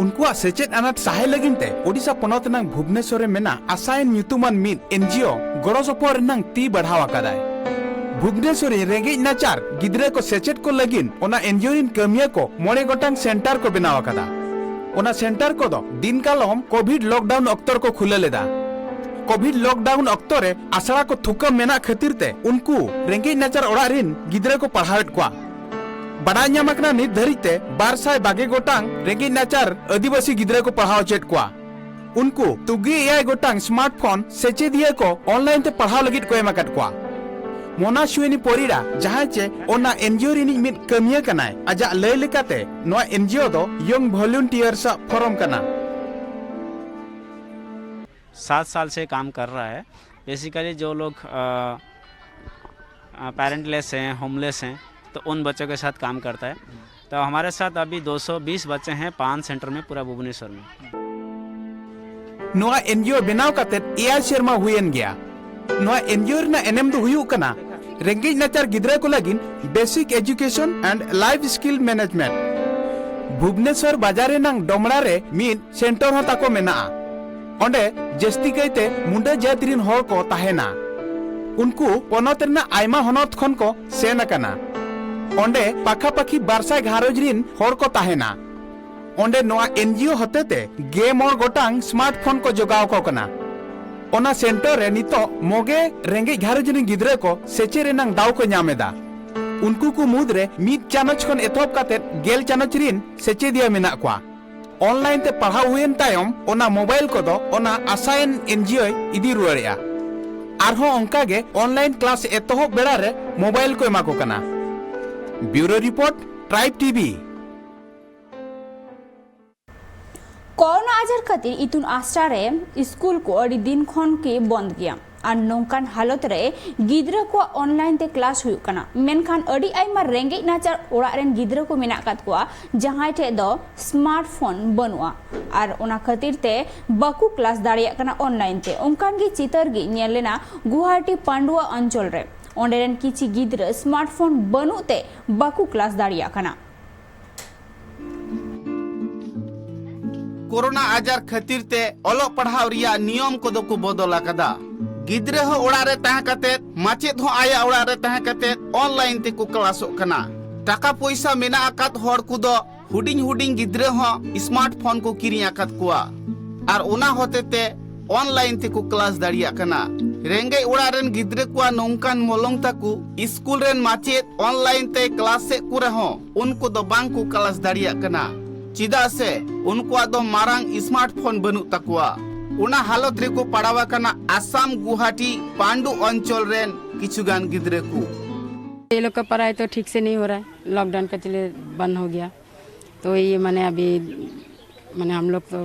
ᱩᱱᱠᱩᱣᱟᱜ ᱥᱮᱪᱮᱫ ᱟᱱᱟᱴ ᱥᱟᱦᱟᱭ ᱞᱟᱹᱜᱤᱫ ᱛᱮ ᱳᱰᱤᱥᱟ ᱯᱚᱱᱚᱛ ᱨᱮᱱᱟᱜ ᱵᱷᱩᱵᱽᱱᱮᱥᱚᱨ ᱨᱮ ᱢᱮᱱᱟᱜ ᱟᱥᱟᱭᱮᱱ ᱧᱩᱛᱩᱢᱟᱱ ᱢᱤᱫ ᱮᱱᱡᱤᱳ ᱜᱚᱲᱚ ᱥᱚᱯᱚᱦᱚᱫ ᱨᱮᱱᱟᱜ ᱛᱤ ᱵᱟᱲᱦᱟᱣ ᱟᱠᱟᱫᱟᱭ᱾ ᱵᱷᱩᱵᱽᱱᱮᱥᱚᱨ ᱨᱮ ᱨᱮᱸᱜᱮᱡ ᱱᱟᱪᱟᱨ ᱜᱤᱫᱽᱨᱟᱹ ᱠᱚ ᱥᱮᱪᱮᱫ ᱠᱚ ᱞᱟᱹᱜᱤᱫ ᱚᱱᱟ ᱮᱱᱡᱤᱳ ᱨᱤᱱ ᱠᱟᱹᱢᱤᱭᱟᱹ ᱠᱚ ᱢᱚᱬᱮ ᱜᱚᱴᱟᱝ ᱥᱮᱱᱴᱟᱨ ᱠᱚ ᱵᱮᱱᱟᱣ ᱟᱠᱟᱫᱟ᱾ ᱚᱱᱟ ᱥᱮᱱᱴᱟᱨ ᱠᱚᱫᱚ ᱫᱤᱱ ᱠᱟᱞᱚᱢ ᱠᱳᱵᱷᱤᱰ ᱞᱚᱠᱰᱟᱣᱩᱱ ᱚᱠᱛᱚ ᱨᱮᱠᱚ ᱠᱷᱩᱞᱟᱹ ᱞᱮᱫᱟ᱾ ᱠᱳᱵᱷᱤᱰ ᱞᱚᱠᱰᱟᱣᱩᱱ ᱚᱠᱛᱚ ᱨᱮ ᱟᱥᱲᱟ ᱠᱚ ᱛᱷᱩᱠᱟᱹᱢ ᱢᱮᱱᱟᱜ ᱠᱷᱟᱹᱛᱤᱨ ᱛᱮ ᱩᱱᱠᱩ ᱨᱮᱸᱜᱮᱡ ᱱᱟᱪᱟᱨ ᱚᱲᱟᱜ ᱨᱤᱱ ᱜᱤᱫᱽᱨᱟᱹ ᱠᱚ ᱯᱟᱲᱦᱟᱣᱮᱫ ᱠᱚᱣᱟ᱾ ᱵᱟᱰᱟᱭ ᱧᱟᱢ ᱟᱠᱟᱱᱟ, ᱱᱤᱛ ᱫᱷᱟᱹᱨᱤᱡ ᱛᱮ ᱵᱟᱨ ᱥᱟᱭ ᱵᱟᱜᱮ ᱜᱚᱴᱟᱝ ᱨᱮᱸᱜᱮᱡ ᱱᱟᱪᱟᱨ ᱟᱹᱫᱤᱵᱟᱹᱥᱤ ᱜᱤᱫᱽᱨᱟᱹ ᱠᱚ ᱯᱟᱲᱦᱟᱣ ᱦᱚᱪᱚᱭᱮᱫ ᱠᱚᱣᱟ᱾ ᱩᱱᱠᱩ ᱛᱩᱜᱮ ᱮᱭᱟᱭ ᱜᱚᱴᱟᱝ ᱥᱢᱟᱨᱴᱯᱷᱳᱱ ᱥᱮᱪᱮᱫᱤᱭᱟᱹ ᱠᱚ ᱚᱱᱞᱟᱭᱤᱱ ᱛᱮ ᱯᱟᱲᱦᱟᱣ ᱞᱟᱹᱜᱤᱫ ᱠᱚ ᱮᱢ ᱟᱠᱟᱫ ᱠᱚᱣᱟ᱾ ᱢᱳᱱᱟᱥᱣᱤᱱᱤ ᱯᱚᱨᱤᱰᱟ, ᱡᱟᱦᱟᱸᱭ ᱪᱮ ᱚᱱᱟ ᱮᱱᱡᱤᱳ ᱨᱤᱱᱤᱡ ᱢᱤᱫ ᱠᱟᱹᱢᱤᱭᱟᱹ ᱠᱟᱱᱟᱭ, ᱟᱡᱟᱜ ᱞᱟᱹᱭ ᱞᱮᱠᱟᱛᱮ ᱱᱚᱣᱟ ᱮᱱᱡᱤᱳ ᱫᱚ ᱭᱚᱝ ᱵᱷᱚᱞᱩᱱᱴᱤᱭᱟᱨᱥ ᱟᱜ ᱯᱷᱚᱨᱚᱢ ᱠᱟᱱᱟ᱾ सात साल से काम कर रहा है। बेसिकली जो लोग पेरेंटलेस हैं, होमलेस हैं, तो उन बच्चों के साथ काम करता है। तो हमारे साथ अभी दो सौ बीस बच्चे हैं पाँच सेंटर में पूरा भुवनेश्वर में। ᱱᱚᱣᱟ ᱮᱱᱡᱤᱳ ᱵᱮᱱᱟᱣ ᱠᱟᱛᱮ ᱮᱭᱟᱭ ᱥᱮᱨᱢᱟ ᱦᱩᱭᱮᱱ ᱜᱮᱭᱟ᱾ ᱱᱚᱣᱟ ᱮᱱᱡᱤᱳ ᱨᱮᱱᱟᱜ ᱮᱱᱮᱢ ᱫᱚ ᱦᱩᱭᱩᱜ ᱠᱟᱱᱟ, ᱨᱮᱸᱜᱮᱡ ᱱᱟᱪᱟᱨ ᱜᱤᱫᱽᱨᱟᱹ ᱠᱚ ᱞᱟᱹᱜᱤᱫ Basic Education and Life Skill Management᱾ Bhubaneswar ᱵᱟᱡᱟᱨ ᱨᱮᱱᱟᱝ ᱰᱚᱢᱲᱟ ᱨᱮ ᱢᱤᱫ ᱥᱮᱱᱴᱚᱨ ᱦᱚᱸ ᱛᱟᱠᱚ ᱢᱮᱱᱟᱜᱼᱟ᱾ ᱚᱸᱰᱮ ᱡᱟᱹᱥᱛᱤ ᱠᱟᱭᱛᱮ ᱢᱩᱸᱰᱟᱹ ᱡᱟᱹᱛ ᱨᱤᱱ ᱦᱚᱲ ᱠᱚ ᱛᱟᱦᱮᱱᱟ᱾ ᱩᱱᱠᱩ ᱯᱚᱱᱚᱛ ᱨᱮᱱᱟᱜ ᱟᱭᱢᱟ ᱦᱚᱱᱚᱛ ᱠᱷᱚᱱ ᱠᱚ ᱥᱮᱱ ᱟᱠᱟᱱᱟ᱾ ᱚᱸᱰᱮ ᱯᱟᱠᱷᱟ ᱯᱟᱹᱠᱷᱤ ᱵᱟᱨ ᱥᱟᱭ ᱜᱷᱟᱨᱚᱸᱡᱽ ᱨᱤᱱ ᱦᱚᱲ ᱠᱚ ᱛᱟᱦᱮᱱᱟ᱾ ᱚᱸᱰᱮ ᱱᱚᱣᱟ NGO ᱦᱚᱛᱮᱛᱮ ᱜᱮᱞ ᱢᱚᱬᱮ ᱜᱚᱴᱟᱝ ᱥᱢᱟᱨᱴ ᱯᱷᱳᱱ ᱠᱚ ᱡᱚᱜᱟᱣ ᱟᱠᱚ ᱠᱟᱱᱟ᱾ ᱚᱱᱟ ᱥᱮᱱᱴᱚᱨ ᱨᱮ ᱱᱤᱛᱚᱜ ᱢᱚᱜᱮ ᱨᱮᱸᱜᱮᱡ ᱜᱷᱟᱨᱚᱸᱡᱽ ᱨᱤᱱ ᱜᱤᱫᱽᱨᱟᱹ ᱠᱚ ᱥᱮᱪᱮᱫ ᱨᱮᱱᱟᱜ ᱫᱟᱣ ᱠᱚ ᱧᱟᱢ ᱮᱫᱟ᱾ ᱩᱱᱠᱩ ᱠᱚ ᱢᱩᱫᱽᱨᱮ ᱢᱤᱫ ᱪᱟᱱᱟᱪ ᱠᱷᱚᱱ ᱮᱛᱚᱦᱚᱵ ᱠᱟᱛᱮ ᱜᱮᱞ ᱪᱟᱱᱟᱪ ᱨᱤᱱ ᱥᱮᱪᱮᱫᱤᱭᱟᱹ ᱢᱮᱱᱟᱜ ᱠᱚᱣᱟ᱾ ᱚᱱᱞᱟᱭᱤᱱ ᱛᱮ ᱯᱟᱲᱦᱟᱣ ᱦᱩᱭᱮᱱ ᱛᱟᱭᱚᱢ ᱚᱱᱟ ᱢᱳᱵᱟᱭᱤᱞ ᱠᱚᱫᱚ ᱚᱱᱟ ᱟᱥᱟᱭᱮᱱ NGOᱭ ᱤᱫᱤ ᱨᱩᱣᱟᱹᱲᱮᱜᱼᱟ᱾ ᱟᱨᱦᱚᱸ ᱚᱱᱠᱟ ᱜᱮ ᱚᱱᱞᱟᱭᱤᱱ ᱠᱞᱟᱥ ᱮᱛᱚᱦᱚᱵ ᱵᱮᱲᱟ ᱨᱮ ᱢᱳᱵᱟᱭᱤᱞ ᱠᱚ ᱮᱢᱟ ᱠᱚ ᱠᱟᱱᱟ᱾ Bureau Report, Tribe TV᱾ Corona ᱟᱡᱟᱨ ᱠᱷᱟᱹᱛᱤᱨ ᱤᱛᱩᱱ ᱟᱥᱲᱟ ᱨᱮ ᱥᱠᱩᱞ ᱠᱚ ᱟᱹᱰᱤ ᱫᱤᱱ ᱠᱷᱚᱱ ᱜᱮ ᱵᱚᱱᱫ ᱜᱮᱭᱟ᱾ ᱟᱨ ᱱᱚᱝᱠᱟᱱ ᱦᱟᱞᱚᱛ ᱨᱮ ᱜᱤᱫᱽᱨᱟᱹ ᱠᱚᱣᱟᱜ ᱚᱱᱞᱟᱭᱤᱱ ᱛᱮ ᱠᱞᱟᱥ ᱦᱩᱭᱩᱜ ᱠᱟᱱᱟ᱾ ᱢᱮᱱᱠᱷᱟᱱ ᱟᱹᱰᱤ ᱟᱭᱢᱟ ᱨᱮᱸᱜᱮᱡ ᱱᱟᱪᱟᱨ ᱚᱲᱟᱜ ᱨᱮᱱ ᱜᱤᱫᱽᱨᱟᱹ ᱠᱚ ᱢᱮᱱᱟᱜ ᱟᱠᱟᱫ ᱠᱚᱣᱟ, ᱡᱟᱦᱟᱸᱭ ᱴᱷᱮᱡ ᱫᱚ ᱥᱢᱟᱨᱴ ᱯᱷᱳᱱ ᱵᱟᱹᱱᱩᱜᱼᱟ᱾ ᱟᱨ ᱚᱱᱟ ᱠᱷᱟᱹᱛᱤᱨ ᱛᱮ ᱵᱟᱠᱚ ᱠᱞᱟᱥ ᱫᱟᱲᱮᱭᱟᱜ ᱠᱟᱱᱟ ᱚᱱᱞᱟᱭᱤᱱ ᱛᱮ᱾ ᱚᱱᱠᱟᱱ ᱜᱮ ᱪᱤᱛᱟᱹᱨ ᱜᱮ ᱧᱮᱞ ᱞᱮᱱᱟ ᱜᱩᱣᱟᱦᱟᱴᱤ ᱯᱟᱱᱰᱩᱣᱟ ᱚᱧᱪᱚᱞ ᱨᱮ᱾ ᱚᱸᱰᱮ ᱨᱮᱱ ᱠᱤᱪᱷᱤ ᱜᱤᱫᱽᱨᱟᱹ ᱥᱢᱟᱨᱴ ᱯᱷᱳᱱ ᱵᱟᱹᱱᱩᱜ ᱛᱮ ᱵᱟᱠᱚ ᱠᱞᱟᱥ ᱫᱟᱲᱮᱭᱟᱜ ᱠᱟᱱᱟ᱾ ᱠᱳᱨᱳᱱᱟ ᱟᱡᱟᱨ ᱠᱷᱟᱹᱛᱤᱨ ᱛᱮ ᱚᱞᱚᱜ ᱯᱟᱲᱦᱟᱣ ᱨᱮᱭᱟᱜ ᱱᱤᱭᱚᱢ ᱠᱚᱫᱚ ᱠᱚ ᱵᱚᱫᱚᱞ ᱟᱠᱟᱫᱟ᱾ ᱜᱤᱫᱽᱨᱟᱹ ᱦᱚᱸ ᱚᱲᱟᱜ ᱨᱮ ᱛᱟᱦᱮᱸ ᱠᱟᱛᱮ, ᱢᱟᱪᱮᱫ ᱦᱚᱸ ᱟᱭᱟᱜ ᱚᱲᱟᱜ ᱨᱮ ᱛᱟᱦᱮᱸ ᱠᱟᱛᱮ ᱚᱱᱞᱟᱭᱤᱱ ᱛᱮᱠᱚ ᱠᱞᱟᱥᱚᱜ ᱠᱟᱱᱟ᱾ ᱴᱟᱠᱟ ᱯᱚᱭᱥᱟ ᱢᱮᱱᱟᱜ ᱟᱠᱟᱫ ᱦᱚᱲ ᱠᱚᱫᱚ ᱦᱩᱰᱤᱧ ᱦᱩᱰᱤᱧ ᱜᱤᱫᱽᱨᱟᱹ ᱦᱚᱸ ᱥᱢᱟᱨᱴ ᱯᱷᱳᱱ ᱠᱚ ᱠᱤᱨᱤᱧ ᱟᱠᱟᱫ ᱠᱚᱣᱟ᱾ ᱟᱨ ᱚᱱᱟ ᱦᱚᱛᱮ ᱛᱮ ᱚᱱᱞᱟᱭᱤᱱ ᱛᱮᱠᱚ ᱠᱞᱟᱥ ᱫᱟᱲᱮᱭᱟᱜ ᱠᱟᱱᱟ᱾ ᱨᱮᱸᱜᱮᱡ ᱚᱲᱟᱜ ᱨᱮᱱ ᱜᱤᱫᱽᱨᱟᱹ ᱠᱚᱣᱟᱜ ᱱᱚᱝᱠᱟᱱ ᱢᱚᱞᱚᱝ ᱛᱟᱠᱚ, ᱥᱠᱩᱞ ᱨᱮᱱ ᱢᱟᱪᱮᱫ ᱚᱱᱞᱟᱭᱤᱱ ᱛᱮ ᱠᱞᱟᱥ ᱮᱫ ᱠᱚ ᱨᱮᱦᱚᱸ ᱩᱱᱠᱩ ᱫᱚ ᱵᱟᱝ ᱠᱚ ᱠᱞᱟᱥ ᱫᱟᱲᱮᱭᱟᱜ ᱠᱟᱱᱟ, ᱪᱮᱫᱟᱜ ᱥᱮ ᱩᱱᱠᱩᱣᱟᱜ ᱫᱚ ᱢᱟᱨᱟᱝ ᱥᱢᱟᱨᱴ ᱯᱷᱳᱱ ᱵᱟᱹᱱᱩᱜ ᱛᱟᱠᱚᱣᱟ᱾ ᱚᱱᱟ ᱦᱟᱞᱚᱛ ᱨᱮᱠᱚ ᱯᱟᱲᱟᱣ ᱟᱠᱟᱱᱟ ᱟᱥᱟᱢ ᱜᱩᱣᱟᱦᱟᱴᱤ ᱯᱟᱱᱰᱩ ᱚᱧᱪᱚᱞ ᱨᱮᱱ ᱠᱤᱪᱷᱩ ᱜᱟᱱ ᱜᱤᱫᱽᱨᱟᱹ ᱠᱚ᱾ ये लोग का पढ़ाई तो ठीक से नहीं हो रहा है, लॉकडाउन का चले बंद हो गया। तो ये माने अभी माने हम लोग तो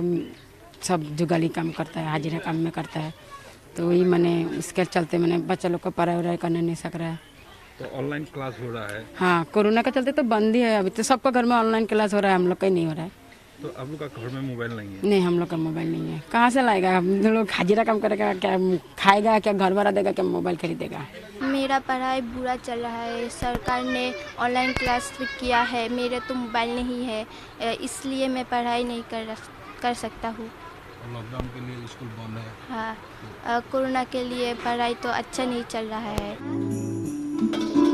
सब जुगाली काम करता है, हाजिरा काम में करता है, तो वही माने उसके चलते माने बच्चा लोग को पढ़ाई वढ़ाई करने नहीं सक रहा है। तो ऑनलाइन क्लास हो रहा है? हाँ, कोरोना के चलते तो बंद ही है। अभी तो सबका घर में ऑनलाइन क्लास हो रहा है, हम लोग का ही नहीं हो रहा है। तो आप लोग का घर में मोबाइल नहीं है? नहीं, हम लोग का मोबाइल नहीं है। कहाँ से लाएगा? हम लोग हाजिरा काम करेगा क्या? खाएगा क्या? घर वाला देगा क्या? मोबाइल खरीदेगा? मेरा पढ़ाई बुरा चल रहा है। सरकार ने ऑनलाइन क्लास किया है। मेरे तो मोबाइल नहीं है, अ, इसलिए मैं पढ़ाई नहीं कर कर सकता हूँ। और लॉकडाउन के लिए स्कूल बंद है। हाँ, अ, कोरोना के लिए पढ़ाई तो अच्छा नहीं चल रहा है।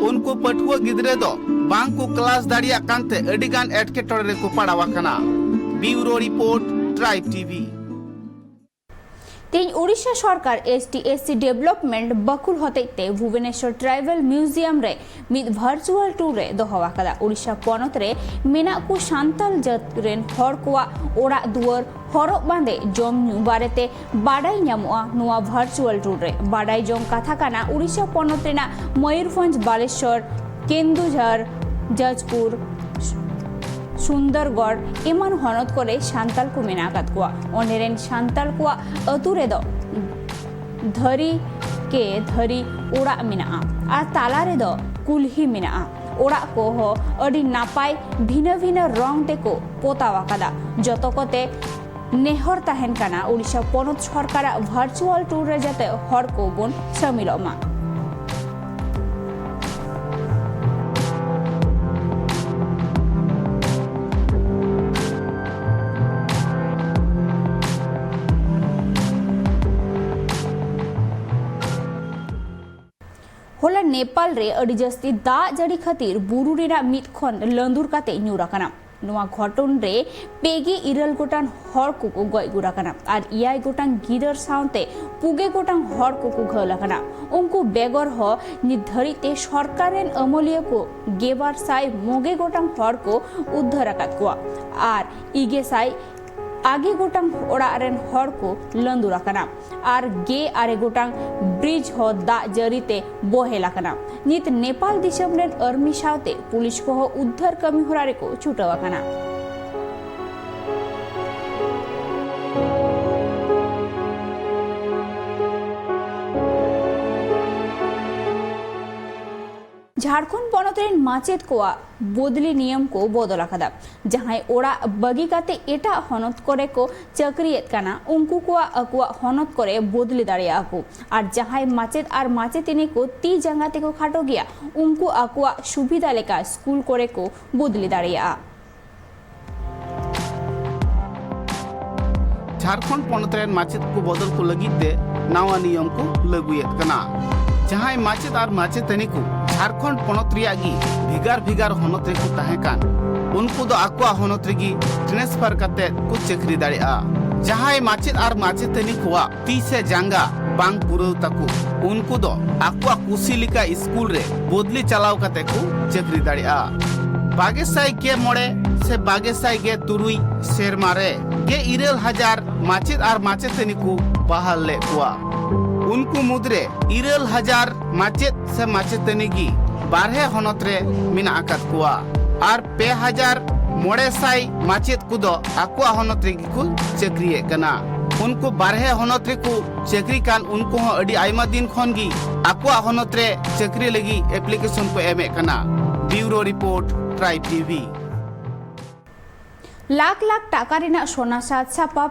ᱩᱱᱠᱩ ᱯᱟᱹᱴᱷᱩᱣᱟᱹ ᱜᱤᱫᱽᱨᱟᱹ ᱫᱚ ᱵᱟᱝ ᱠᱚ ᱠᱞᱟᱥ ᱫᱟᱲᱮᱭᱟᱜ ᱠᱟᱱᱛᱮ ᱟᱹᱰᱤ ᱜᱟᱱ ᱮᱴᱠᱮᱴᱚᱬᱮ ᱨᱮᱠᱚ ᱯᱟᱲᱟᱣ ᱟᱠᱟᱱᱟ᱾ Bureau report, tribe TV. ᱛᱮᱦᱮᱧ ᱳᱰᱤᱥᱟ ᱥᱚᱨᱠᱟᱨ S T S C development ᱵᱟᱹᱠᱷᱩᱞ ᱦᱚᱛᱮᱡ ᱛᱮ ᱵᱷᱩᱵᱚᱱᱮᱥᱚᱨ ᱴᱨᱟᱭᱵᱟᱞ ᱢᱤᱭᱩᱡᱤᱭᱟᱢ ᱨᱮ ᱢᱤᱫ ᱵᱷᱟᱨᱪᱩᱣᱟᱞ ᱴᱩᱨ ᱮ ᱫᱚᱦᱚ ᱟᱠᱟᱫᱟ᱾ ᱳᱰᱤᱥᱟ ᱯᱚᱱᱚᱛ ᱨᱮ ᱢᱮᱱᱟᱜ ᱠᱚ ᱥᱟᱱᱛᱟᱞ ᱡᱟᱹᱛ ᱨᱮᱱ ᱦᱚᱲ ᱠᱚᱣᱟᱜ ᱚᱲᱟᱜ ᱫᱩᱣᱟᱹᱨ, ᱦᱚᱨᱚᱜ ᱵᱟᱸᱫᱮ, ᱡᱚᱢ ᱧᱩ ᱵᱟᱨᱮᱛᱮ ᱵᱟᱰᱟᱭ ᱧᱟᱢᱚᱜᱼᱟ ᱱᱚᱣᱟ ᱵᱷᱟᱨᱪᱩᱣᱟᱞ ᱴᱩᱨ ᱨᱮ᱾ ᱵᱟᱰᱟᱭ ᱡᱚᱝ ᱠᱟᱛᱷᱟ ᱠᱟᱱᱟ, ᱳᱰᱤᱥᱟ ᱯᱚᱱᱚᱛ ᱨᱮᱱᱟᱜ ᱢᱚᱭᱩᱨᱵᱷᱚᱸᱡᱽ, ᱵᱟᱞᱮᱥᱚᱨ, ᱠᱮᱱᱫᱩᱡᱷᱚᱨ, ᱡᱟᱡᱽᱯᱩᱨ, ᱥᱩᱱᱫᱚᱨᱜᱚᱲ ᱮᱢᱟᱱ ᱦᱚᱱᱚᱛ ᱠᱚᱨᱮ ᱥᱟᱱᱛᱟᱞ ᱠᱚ ᱢᱮᱱᱟᱜ ᱟᱠᱟᱫ ᱠᱚᱣᱟ᱾ ᱚᱸᱰᱮ ᱨᱮᱱ ᱥᱟᱱᱛᱟᱞ ᱠᱚᱣᱟᱜ ᱟᱹᱛᱩ ᱨᱮᱫᱚ ᱫᱷᱟᱹᱨᱤ ᱠᱮ ᱫᱷᱟᱹᱨᱤ ᱚᱲᱟᱜ ᱢᱮᱱᱟᱜᱼᱟ ᱟᱨ ᱛᱟᱞᱟ ᱨᱮᱫᱚ ᱠᱩᱞᱦᱤ ᱢᱮᱱᱟᱜᱼᱟ᱾ ᱚᱲᱟᱜ ᱠᱚᱦᱚᱸ ᱟᱹᱰᱤ ᱱᱟᱯᱟᱭ ᱵᱷᱤᱱᱟᱹ ᱵᱷᱤᱱᱟᱹ ᱨᱚᱝ ᱛᱮᱠᱚ ᱯᱚᱛᱟᱣ ᱟᱠᱟᱫᱟ᱾ ᱡᱚᱛᱚ ᱠᱚᱛᱮ ᱱᱮᱦᱚᱨ ᱛᱟᱦᱮᱱ ᱠᱟᱱᱟ ᱳᱰᱤᱥᱟ ᱯᱚᱱᱚᱛ ᱥᱚᱨᱠᱟᱨᱟᱜ ᱵᱷᱟᱨᱪᱩᱣᱟᱞ ᱴᱩᱨ ᱨᱮ ᱡᱟᱛᱮ ᱦᱚᱲ ᱠᱚᱵᱚᱱ ᱥᱟᱹᱢᱤᱞᱚᱜ ᱢᱟ᱾ ᱦᱚᱞᱟ ᱱᱮᱯᱟᱞ ᱨᱮ ᱟᱹᱰᱤ ᱡᱟᱹᱥᱛᱤ ᱫᱟᱜ ᱡᱟᱹᱲᱤ ᱠᱷᱟᱹᱛᱤᱨ ᱵᱩᱨᱩ ᱨᱮᱱᱟᱜ ᱢᱤᱫ ᱠᱷᱚᱱ ᱞᱟᱹᱸᱫᱩᱨ ᱠᱟᱛᱮ ᱧᱩᱨ ᱟᱠᱟᱱᱟ᱾ ᱱᱚᱣᱟ ᱜᱷᱚᱴᱚᱱ ᱨᱮ ᱯᱮ ᱜᱮᱞ ᱤᱨᱟᱹᱞ ᱜᱚᱴᱟᱝ ᱦᱚᱲ ᱠᱚᱠᱚ ᱜᱚᱡ ᱜᱩᱨ ᱟᱠᱟᱱᱟ ᱟᱨ ᱮᱭᱟᱭ ᱜᱚᱴᱟᱝ ᱜᱤᱫᱟᱹᱨ ᱥᱟᱶᱛᱮ ᱯᱩᱜᱮ ᱜᱚᱴᱟᱝ ᱦᱚᱲ ᱠᱚᱠᱚ ᱜᱷᱟᱹᱞ ᱟᱠᱟᱱᱟ᱾ ᱩᱱᱠᱩ ᱵᱮᱜᱚᱨ ᱦᱚᱸ ᱱᱤᱛ ᱫᱷᱟᱹᱨᱤᱡ ᱛᱮ ᱥᱚᱨᱠᱟᱨ ᱨᱮᱱ ᱟᱹᱢᱟᱹᱞᱤᱭᱟᱹ ᱠᱚ ᱜᱮᱞᱵᱟᱨ ᱥᱟᱭ ᱢᱚᱜᱮ ᱜᱚᱴᱟᱝ ᱦᱚᱲ ᱠᱚ ᱩᱫᱽᱫᱷᱟᱹᱨ ᱟᱠᱟᱫ ᱠᱚᱣᱟ ᱟᱨ ᱤᱜᱮ ᱥᱟᱭ ᱟᱜᱮ ᱜᱚᱴᱟᱝ ᱚᱲᱟᱜ ᱨᱮᱱ ᱦᱚᱲ ᱠᱚ ᱞᱟᱹᱸᱫᱩᱨ ᱟᱠᱟᱱᱟ ᱟᱨ ᱜᱮᱞ ᱟᱨᱮ ᱜᱚᱴᱟᱝ ᱵᱨᱤᱡᱽ ᱦᱚᱸ ᱫᱟᱜ ᱡᱟᱹᱨᱤ ᱛᱮ ᱵᱚᱦᱮᱞ ᱟᱠᱟᱱᱟ᱾ ᱱᱤᱛ ᱱᱮᱯᱟᱞ ᱫᱤᱥᱚᱢ ᱨᱮᱱ ᱟᱹᱨᱢᱤ ᱥᱟᱶᱛᱮ ᱯᱩᱞᱤᱥ ᱠᱚᱦᱚᱸ ᱩᱫᱽᱫᱷᱟᱹᱨ ᱠᱟᱹᱢᱤ ᱦᱚᱨᱟ ᱨᱮᱠᱚ ᱪᱷᱩᱴᱟᱹᱣ ᱟᱠᱟᱱᱟ᱾ ᱡᱷᱟᱲᱠᱷᱚᱸᱰ ᱯᱚᱱᱚᱛ ᱨᱮᱱ ᱢᱟᱪᱮᱫ ᱠᱚᱣᱟᱜ ᱵᱚᱫᱞᱤ ᱱᱤᱭᱚᱢ ᱠᱚ ᱵᱚᱫᱚᱞ ᱟᱠᱟᱫᱟ᱾ ᱡᱟᱦᱟᱸᱭ ᱚᱲᱟᱜ ᱵᱟᱹᱜᱤ ᱠᱟᱛᱮ ᱮᱴᱟᱜ ᱦᱚᱱᱚᱛ ᱠᱚᱨᱮ ᱠᱚ ᱪᱟᱹᱠᱨᱤᱭᱮᱫ ᱠᱟᱱᱟ, ᱩᱱᱠᱩ ᱠᱚᱣᱟᱜ ᱟᱠᱚᱣᱟᱜ ᱦᱚᱱᱚᱛ ᱠᱚᱨᱮ ᱵᱚᱫᱞᱤ ᱫᱟᱲᱮᱭᱟᱜᱼᱟ ᱠᱚ᱾ ᱟᱨ ᱡᱟᱦᱟᱸᱭ ᱢᱟᱪᱮᱫ ᱟᱨ ᱢᱟᱪᱮᱛᱟᱹᱱᱤ ᱠᱚ ᱛᱤ ᱡᱟᱸᱜᱟ ᱛᱮᱠᱚ ᱠᱷᱟᱴᱚ ᱜᱮᱭᱟ, ᱩᱱᱠᱩ ᱟᱠᱚᱣᱟᱜ ᱥᱩᱵᱤᱫᱷᱟ ᱞᱮᱠᱟ ᱥᱠᱩᱞ ᱠᱚᱨᱮ ᱠᱚ ᱵᱚᱫᱞᱤ ᱫᱟᱲᱮᱭᱟᱜᱼᱟ᱾ ᱡᱷᱟᱲᱠᱷᱚᱸᱰ ᱯᱚᱱᱚᱛ ᱨᱮᱱ ᱢᱟᱪᱮᱫ ᱠᱚ ᱵᱚᱫᱚᱞ ᱠᱚ ᱞᱟᱹᱜᱤᱫ ᱛᱮ ᱱᱟᱣᱟ ᱱᱤᱭᱚᱢ ᱠᱚ ᱞᱟᱹᱜᱩᱭᱮᱫ ᱠᱟᱱᱟ᱾ ᱡᱟᱦᱟᱸᱭ ᱢᱟᱪᱮᱫ ᱟᱨ ᱢᱟᱪᱮᱛᱟᱹᱱᱤ ᱠᱚ ᱡᱷᱟᱲᱠᱷᱚᱸᱰ ᱯᱚᱱᱚᱛ ᱨᱮᱭᱟᱜ ᱜᱮ ᱵᱷᱮᱜᱟᱨ ᱵᱷᱮᱜᱟᱨ ᱦᱚᱱᱚᱛ ᱨᱮᱠᱚ ᱛᱟᱦᱮᱸ ᱠᱟᱱ, ᱩᱱᱠᱩ ᱫᱚ ᱟᱠᱚᱣᱟᱜ ᱦᱚᱱᱚᱛ ᱨᱮᱜᱮ ᱴᱨᱟᱱᱥᱯᱷᱟᱨ ᱠᱟᱛᱮ ᱠᱚ ᱪᱟᱹᱠᱨᱤ ᱫᱟᱲᱮᱭᱟᱜᱼᱟ᱾ ᱡᱟᱦᱟᱸᱭ ᱢᱟᱪᱮᱫ ᱟᱨ ᱢᱟᱪᱮᱛᱟᱹᱱᱤ ᱠᱚᱣᱟᱜ ᱛᱤ ᱥᱮ ᱡᱟᱸᱜᱟ ᱵᱟᱝ ᱯᱩᱨᱟᱹᱣ ᱛᱟᱠᱚ, ᱩᱱᱠᱩ ᱫᱚ ᱟᱠᱚᱣᱟᱜ ᱠᱩᱥᱤ ᱞᱮᱠᱟ ᱥᱠᱩᱞ ᱨᱮ ᱵᱚᱫᱞᱤ ᱪᱟᱞᱟᱣ ᱠᱟᱛᱮ ᱠᱚ ᱪᱟᱹᱠᱨᱤ ᱫᱟᱲᱮᱭᱟᱜᱼᱟ᱾ ᱵᱟᱜᱮ ᱥᱟᱭ ᱜᱮ ᱢᱚᱬᱮ ᱥᱮ ᱵᱟᱜᱮ ᱥᱟᱭ ᱜᱮ ᱛᱩᱨᱩᱭ ᱥᱮᱨᱢᱟ ᱨᱮ ᱜᱮ ᱤᱨᱟᱹᱞ ᱦᱟᱡᱟᱨ ᱢᱟᱪᱮᱫ ᱟᱨ ᱢᱟᱪᱮᱛᱟᱹᱱᱤ ᱠᱚ ᱵᱟᱦᱟᱞ ᱞᱮᱫ ᱠᱚᱣᱟ᱾ ᱩᱱᱠᱩ ᱢᱩᱫᱽᱨᱮ ᱤᱨᱟᱹᱞ ᱦᱟᱡᱟᱨ ᱢᱟᱪᱮᱫ ᱥᱮ ᱢᱟᱪᱮᱛᱟᱹᱱᱤ ᱜᱮ ᱵᱟᱨᱦᱮ ᱦᱚᱱᱚᱛ ᱨᱮ ᱢᱮᱱᱟᱜ ᱟᱠᱟᱫ ᱠᱚᱣᱟ ᱟᱨ ᱯᱮ ᱦᱟᱡᱟᱨ ᱢᱚᱬᱮ ᱥᱟᱭ ᱢᱟᱪᱮᱫ ᱠᱚᱫᱚ ᱟᱠᱚᱣᱟᱜ ᱦᱚᱱᱚᱛ ᱨᱮᱜᱮ ᱠᱚ ᱪᱟᱹᱠᱨᱤᱭᱮᱫ ᱠᱟᱱᱟ᱾ ᱩᱱᱠᱩ ᱵᱟᱨᱦᱮ ᱦᱚᱱᱚᱛ ᱨᱮᱠᱚ ᱪᱟᱹᱠᱨᱤ ᱠᱟᱱ, ᱩᱱᱠᱩ ᱦᱚᱸ ᱟᱹᱰᱤ ᱟᱭᱢᱟ ᱫᱤᱱ ᱠᱷᱚᱱ ᱜᱮ ᱟᱠᱚᱣᱟᱜ ᱦᱚᱱᱚᱛ ᱨᱮ ᱪᱟᱹᱠᱨᱤ ᱞᱟᱹᱜᱤᱫ ᱮᱯᱞᱤᱠᱮᱥᱚᱱ ᱠᱚ ᱮᱢᱮᱫ ᱠᱟᱱᱟ᱾ Bureau report, tribe TV. Lakh lakh ᱴᱟᱠᱟ ᱨᱮᱱᱟᱜ ᱥᱚᱱᱟ ᱥᱟᱡᱽ ᱥᱟᱯᱟᱵ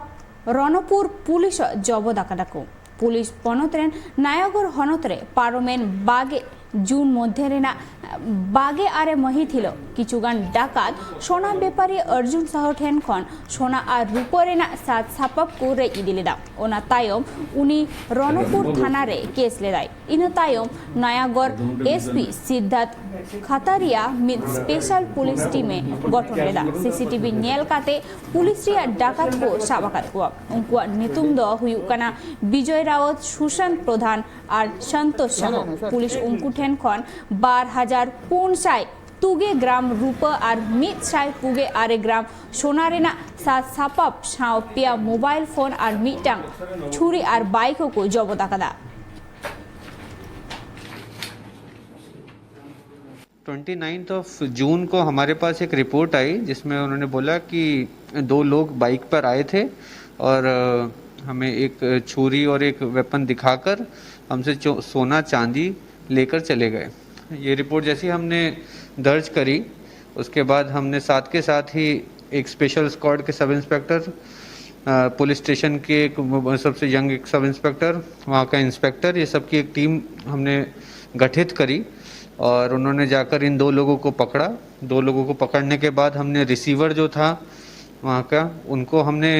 ᱨᱚᱱᱚᱯᱩᱨ ᱯᱩᱞᱤᱥ ᱡᱚᱵᱚᱫ ᱟᱠᱟᱫᱟ ᱠᱚ᱾ ᱯᱩᱞᱤᱥ ᱯᱚᱱᱚᱛ ᱨᱮᱱ ᱱᱟᱭᱟᱜᱚᱲ ᱦᱚᱱᱚᱛ ᱨᱮ ᱯᱟᱨᱚᱢᱮᱱ ᱵᱟᱜᱮ ᱡᱩᱱ ᱢᱚᱫᱽᱫᱷᱮ ᱨᱮᱱᱟᱜ ᱵᱟᱜᱮ ᱟᱨᱮ ᱢᱟᱹᱦᱤᱛ ᱦᱤᱞᱳᱜ ᱠᱤᱪᱷᱩᱜᱟᱱ ᱰᱟᱠᱟᱛ ᱥᱚᱱᱟ ᱵᱮᱯᱟᱨᱤ ᱚᱨᱡᱩᱱ ᱥᱟᱦᱚ ᱴᱷᱮᱱ ᱠᱷᱚᱱ ᱥᱚᱱᱟ ᱟᱨ ᱨᱩᱯᱟᱹ ᱨᱮᱱᱟᱜ ᱥᱟᱡᱽ ᱥᱟᱯᱟᱵ ᱠᱚ ᱨᱮᱡ ᱤᱫᱤ ᱞᱮᱫᱟ᱾ ᱚᱱᱟ ᱛᱟᱭᱚᱢ ᱩᱱᱤ ᱨᱚᱱᱚᱯᱩᱨ ᱛᱷᱟᱱᱟ ᱨᱮ ᱠᱮᱥ ᱞᱮᱫᱟᱭ᱾ ᱤᱱᱟᱹ ᱛᱟᱭᱚᱢ ᱱᱟᱭᱟᱜᱚᱲ ᱮᱥ ᱯᱤ ᱥᱤᱫᱽᱫᱷᱟᱨᱛᱷ ᱠᱷᱟᱛᱟᱨᱤᱭᱟ ᱢᱤᱫ ᱥᱯᱮᱥᱟᱞ ᱯᱩᱞᱤᱥ ᱴᱤᱢ ᱮ ᱜᱚᱴᱷᱚᱱ ᱞᱮᱫᱟ᱾ ᱥᱤ ᱥᱤ ᱴᱤ ᱵᱷᱤ ᱧᱮᱞ ᱠᱟᱛᱮ ᱯᱩᱞᱤᱥ ᱨᱮᱭᱟᱜ ᱰᱟᱠᱟᱛ ᱠᱚ ᱥᱟᱵ ᱟᱠᱟᱫ ᱠᱚᱣᱟ᱾ ᱩᱱᱠᱩᱣᱟᱜ ᱧᱩᱛᱩᱢ ᱫᱚ ᱦᱩᱭᱩᱜ ᱠᱟᱱᱟ ᱵᱤᱡᱚᱭ ᱨᱟᱣᱚᱛ, ᱥᱩᱥᱟᱱᱛ ᱯᱨᱚᱫᱷᱟᱱ ᱟᱨ ᱥᱟᱱᱛᱳᱥ ᱥᱟᱦᱚ᱾ ᱯᱩᱞᱤᱥ ᱩᱱᱠᱩ ᱴᱷᱮᱱ ᱠᱷᱚᱱ ᱵᱟᱨ ᱦᱟᱡᱟᱨ ᱯᱩᱱ ᱥᱟᱭ ᱛᱩᱜᱮ ᱜᱨᱟᱢ ᱨᱩᱯᱟᱹ ᱟᱨ ᱢᱤᱫ ᱥᱟᱭ ᱯᱩᱜᱮ ᱟᱨᱮ ᱜᱨᱟᱢ ᱥᱚᱱᱟ ᱨᱮᱱᱟᱜ ᱥᱟᱡᱽ ᱥᱟᱯᱟᱵ ᱥᱟᱶ ᱯᱮᱭᱟ ᱢᱳᱵᱟᱭᱤᱞ ᱯᱷᱳᱱ ᱟᱨ ᱢᱤᱫᱴᱟᱝ ᱪᱷᱩᱨᱤ ᱟᱨ ᱵᱟᱭᱤᱠ ᱦᱚᱸᱠᱚ ᱡᱚᱵᱚᱫ ᱟᱠᱟᱫᱟ᱾ ट्वेंटी नाइन्थ ऑफ जून को हमारे पास एक रिपोर्ट आई, जिसमें उन्होंने बोला कि दो लोग बाइक पर आए थे और अ, हमें एक छुरी और एक वेपन दिखाकर हमसे चो- सोना चांदी लेकर चले गए। ये रिपोर्ट जैसे ही हमने दर्ज करी, उसके बाद हमने साथ के साथ ही एक स्पेशल स्क्वाड के सब इंस्पेक्टर, पुलिस स्टेशन के एक सबसे यंग एक सब इंस्पेक्टर, वहाँ का इंस्पेक्टर, ये सब की एक टीम हमने गठित करी और उन्होंने जाकर इन दो लोगों को पकड़ा। दो लोगों को पकड़ने के बाद हमने रिसीवर जो था वहाँ का, उनको हमने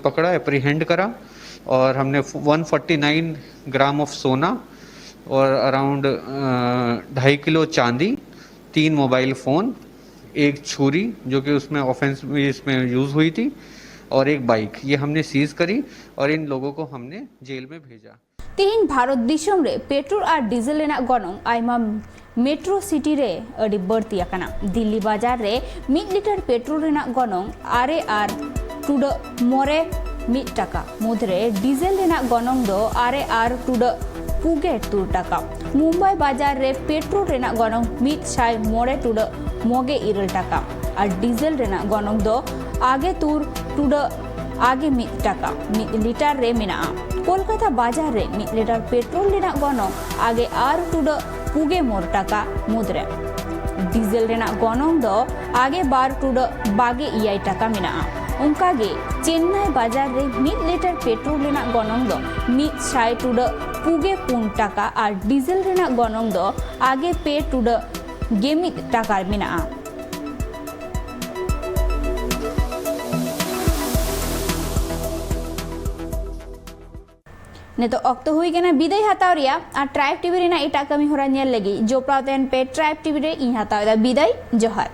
पकड़ा, एप्रीहेंड करा और हमने one forty nine gram of सोना और अराउंड ढाई किलो चांदी, तीन मोबाइल फ़ोन, एक छुरी जो कि उसमें ऑफेंस इसमें यूज़ हुई थी, और एक बाइक, ये हमने सीज करी और इन लोगों को हमने जेल में भेजा। ᱛᱮᱦᱮᱧ ᱵᱷᱟᱨᱚᱛ ᱫᱤᱥᱚᱢ ᱨᱮ ᱯᱮᱴᱨᱳᱞ ᱟᱨ ᱰᱤᱡᱮᱞ ᱨᱮᱱᱟᱜ ᱜᱚᱱᱚᱝ ᱟᱭᱢᱟ ᱢᱮᱴᱨᱳ ᱥᱤᱴᱤ ᱨᱮ ᱟᱹᱰᱤ ᱵᱟᱹᱲᱛᱤ ᱟᱠᱟᱱᱟ᱾ ᱫᱤᱞᱞᱤ ᱵᱟᱡᱟᱨ ᱨᱮ ᱢᱤᱫ ᱞᱤᱴᱟᱨ ᱯᱮᱴᱨᱳᱞ ᱨᱮᱱᱟᱜ ᱜᱚᱱᱚᱝ ᱟᱨᱮ ᱟᱨ ᱴᱩᱰᱟᱹᱜ ᱢᱚᱬᱮ ᱢᱤᱫ ᱴᱟᱠᱟ ᱢᱩᱫᱽᱨᱮ ᱰᱤᱡᱮᱞ ᱨᱮᱱᱟᱜ ᱜᱚᱱᱚᱝ ᱫᱚ ᱟᱨᱮ ᱟᱨ ᱴᱩᱰᱟᱹᱜ ᱯᱩᱜᱮ ᱛᱩᱨ ᱴᱟᱠᱟ᱾ ᱢᱩᱢᱵᱟᱭ ᱵᱟᱡᱟᱨ ᱨᱮ ᱯᱮᱴᱨᱳᱞ ᱨᱮᱱᱟᱜ ᱜᱚᱱᱚᱝ ᱢᱤᱫ ᱥᱟᱭ ᱢᱚᱬᱮ ᱴᱩᱰᱟᱹᱜ ᱢᱚᱜᱮ ᱤᱨᱟᱹᱞ ᱴᱟᱠᱟ ᱟᱨ ᱰᱤᱡᱮᱞ ᱨᱮᱱᱟᱜ ᱜᱚᱱᱚᱝ ᱫᱚ ᱟᱜᱮ ᱛᱩᱨ ᱴᱩᱰᱟᱹᱜ ᱟᱜᱮ ᱢᱤᱫ ᱴᱟᱠᱟ ᱢᱤᱫ ᱞᱤᱴᱟᱨ ᱨᱮ ᱢᱮᱱᱟᱜᱼᱟ᱾ ᱠᱳᱞᱠᱟᱛᱟ ᱵᱟᱡᱟᱨ ᱨᱮ ᱢᱤᱫ ᱞᱤᱴᱟᱨ ᱯᱮᱴᱨᱳᱞ ᱨᱮᱱᱟᱜ ᱜᱚᱱᱚᱝ ᱟᱜᱮ ᱟᱨ ᱴᱩᱰᱟᱹᱜ ᱯᱩᱜᱮ ᱢᱚᱬᱮ ᱴᱟᱠᱟ ᱢᱩᱫᱽᱨᱮ, ᱰᱤᱡᱮᱞ ᱨᱮᱱᱟᱜ ᱜᱚᱱᱚᱝ ᱫᱚ ᱟᱜᱮ ᱵᱟᱨ ᱴᱩᱰᱟᱹᱜ ᱵᱟᱜᱮ ᱮᱭᱟᱭ ᱴᱟᱠᱟ ᱢᱮᱱᱟᱜᱼᱟ᱾ ᱚᱱᱠᱟᱜᱮ ᱪᱮᱱᱱᱟᱭ ᱵᱟᱡᱟᱨ ᱨᱮ ᱢᱤᱫ ᱞᱤᱴᱟᱨ ᱯᱮᱴᱨᱳᱞ ᱨᱮᱱᱟᱜ ᱜᱚᱱᱚᱝ ᱫᱚ ᱢᱤᱫ ᱥᱟᱭ ᱴᱩᱰᱟᱹᱜ ᱯᱩᱜᱮ ᱯᱩᱱ ᱴᱟᱠᱟ ᱟᱨ ᱰᱤᱡᱮᱞ ᱨᱮᱱᱟᱜ ᱜᱚᱱᱚᱝ ᱫᱚ ᱟᱜᱮ ᱯᱮ ᱴᱩᱰᱟᱹᱜ ᱜᱮ ᱢᱤᱫ ᱴᱟᱠᱟ ᱢᱮᱱᱟᱜᱼᱟ᱾ ᱱᱤᱛᱚᱜ ᱚᱠᱛᱚ ᱦᱩᱭ ᱠᱟᱱᱟ ᱵᱤᱫᱟᱹᱭ ᱦᱟᱛᱟᱣ ᱨᱮᱭᱟᱜ᱾ ᱟᱨ ᱴᱨᱟᱭᱤᱵᱽ ᱴᱤᱵᱷᱤ ᱨᱮᱱᱟᱜ ᱮᱴᱟᱜ ᱠᱟᱹᱢᱤ ᱦᱚᱨᱟ ᱧᱮᱞ ᱞᱟᱹᱜᱤᱫ ᱡᱚᱯᱲᱟᱣ ᱛᱟᱦᱮᱱ ᱯᱮ ᱴᱨᱟᱭᱤᱵᱽ ᱴᱤᱵᱷᱤ ᱨᱮ᱾ ᱤᱧ ᱦᱟᱛᱟᱣ ᱮᱫᱟ ᱵᱤᱫᱟᱹᱭ᱾ ᱡᱚᱦᱟᱨ᱾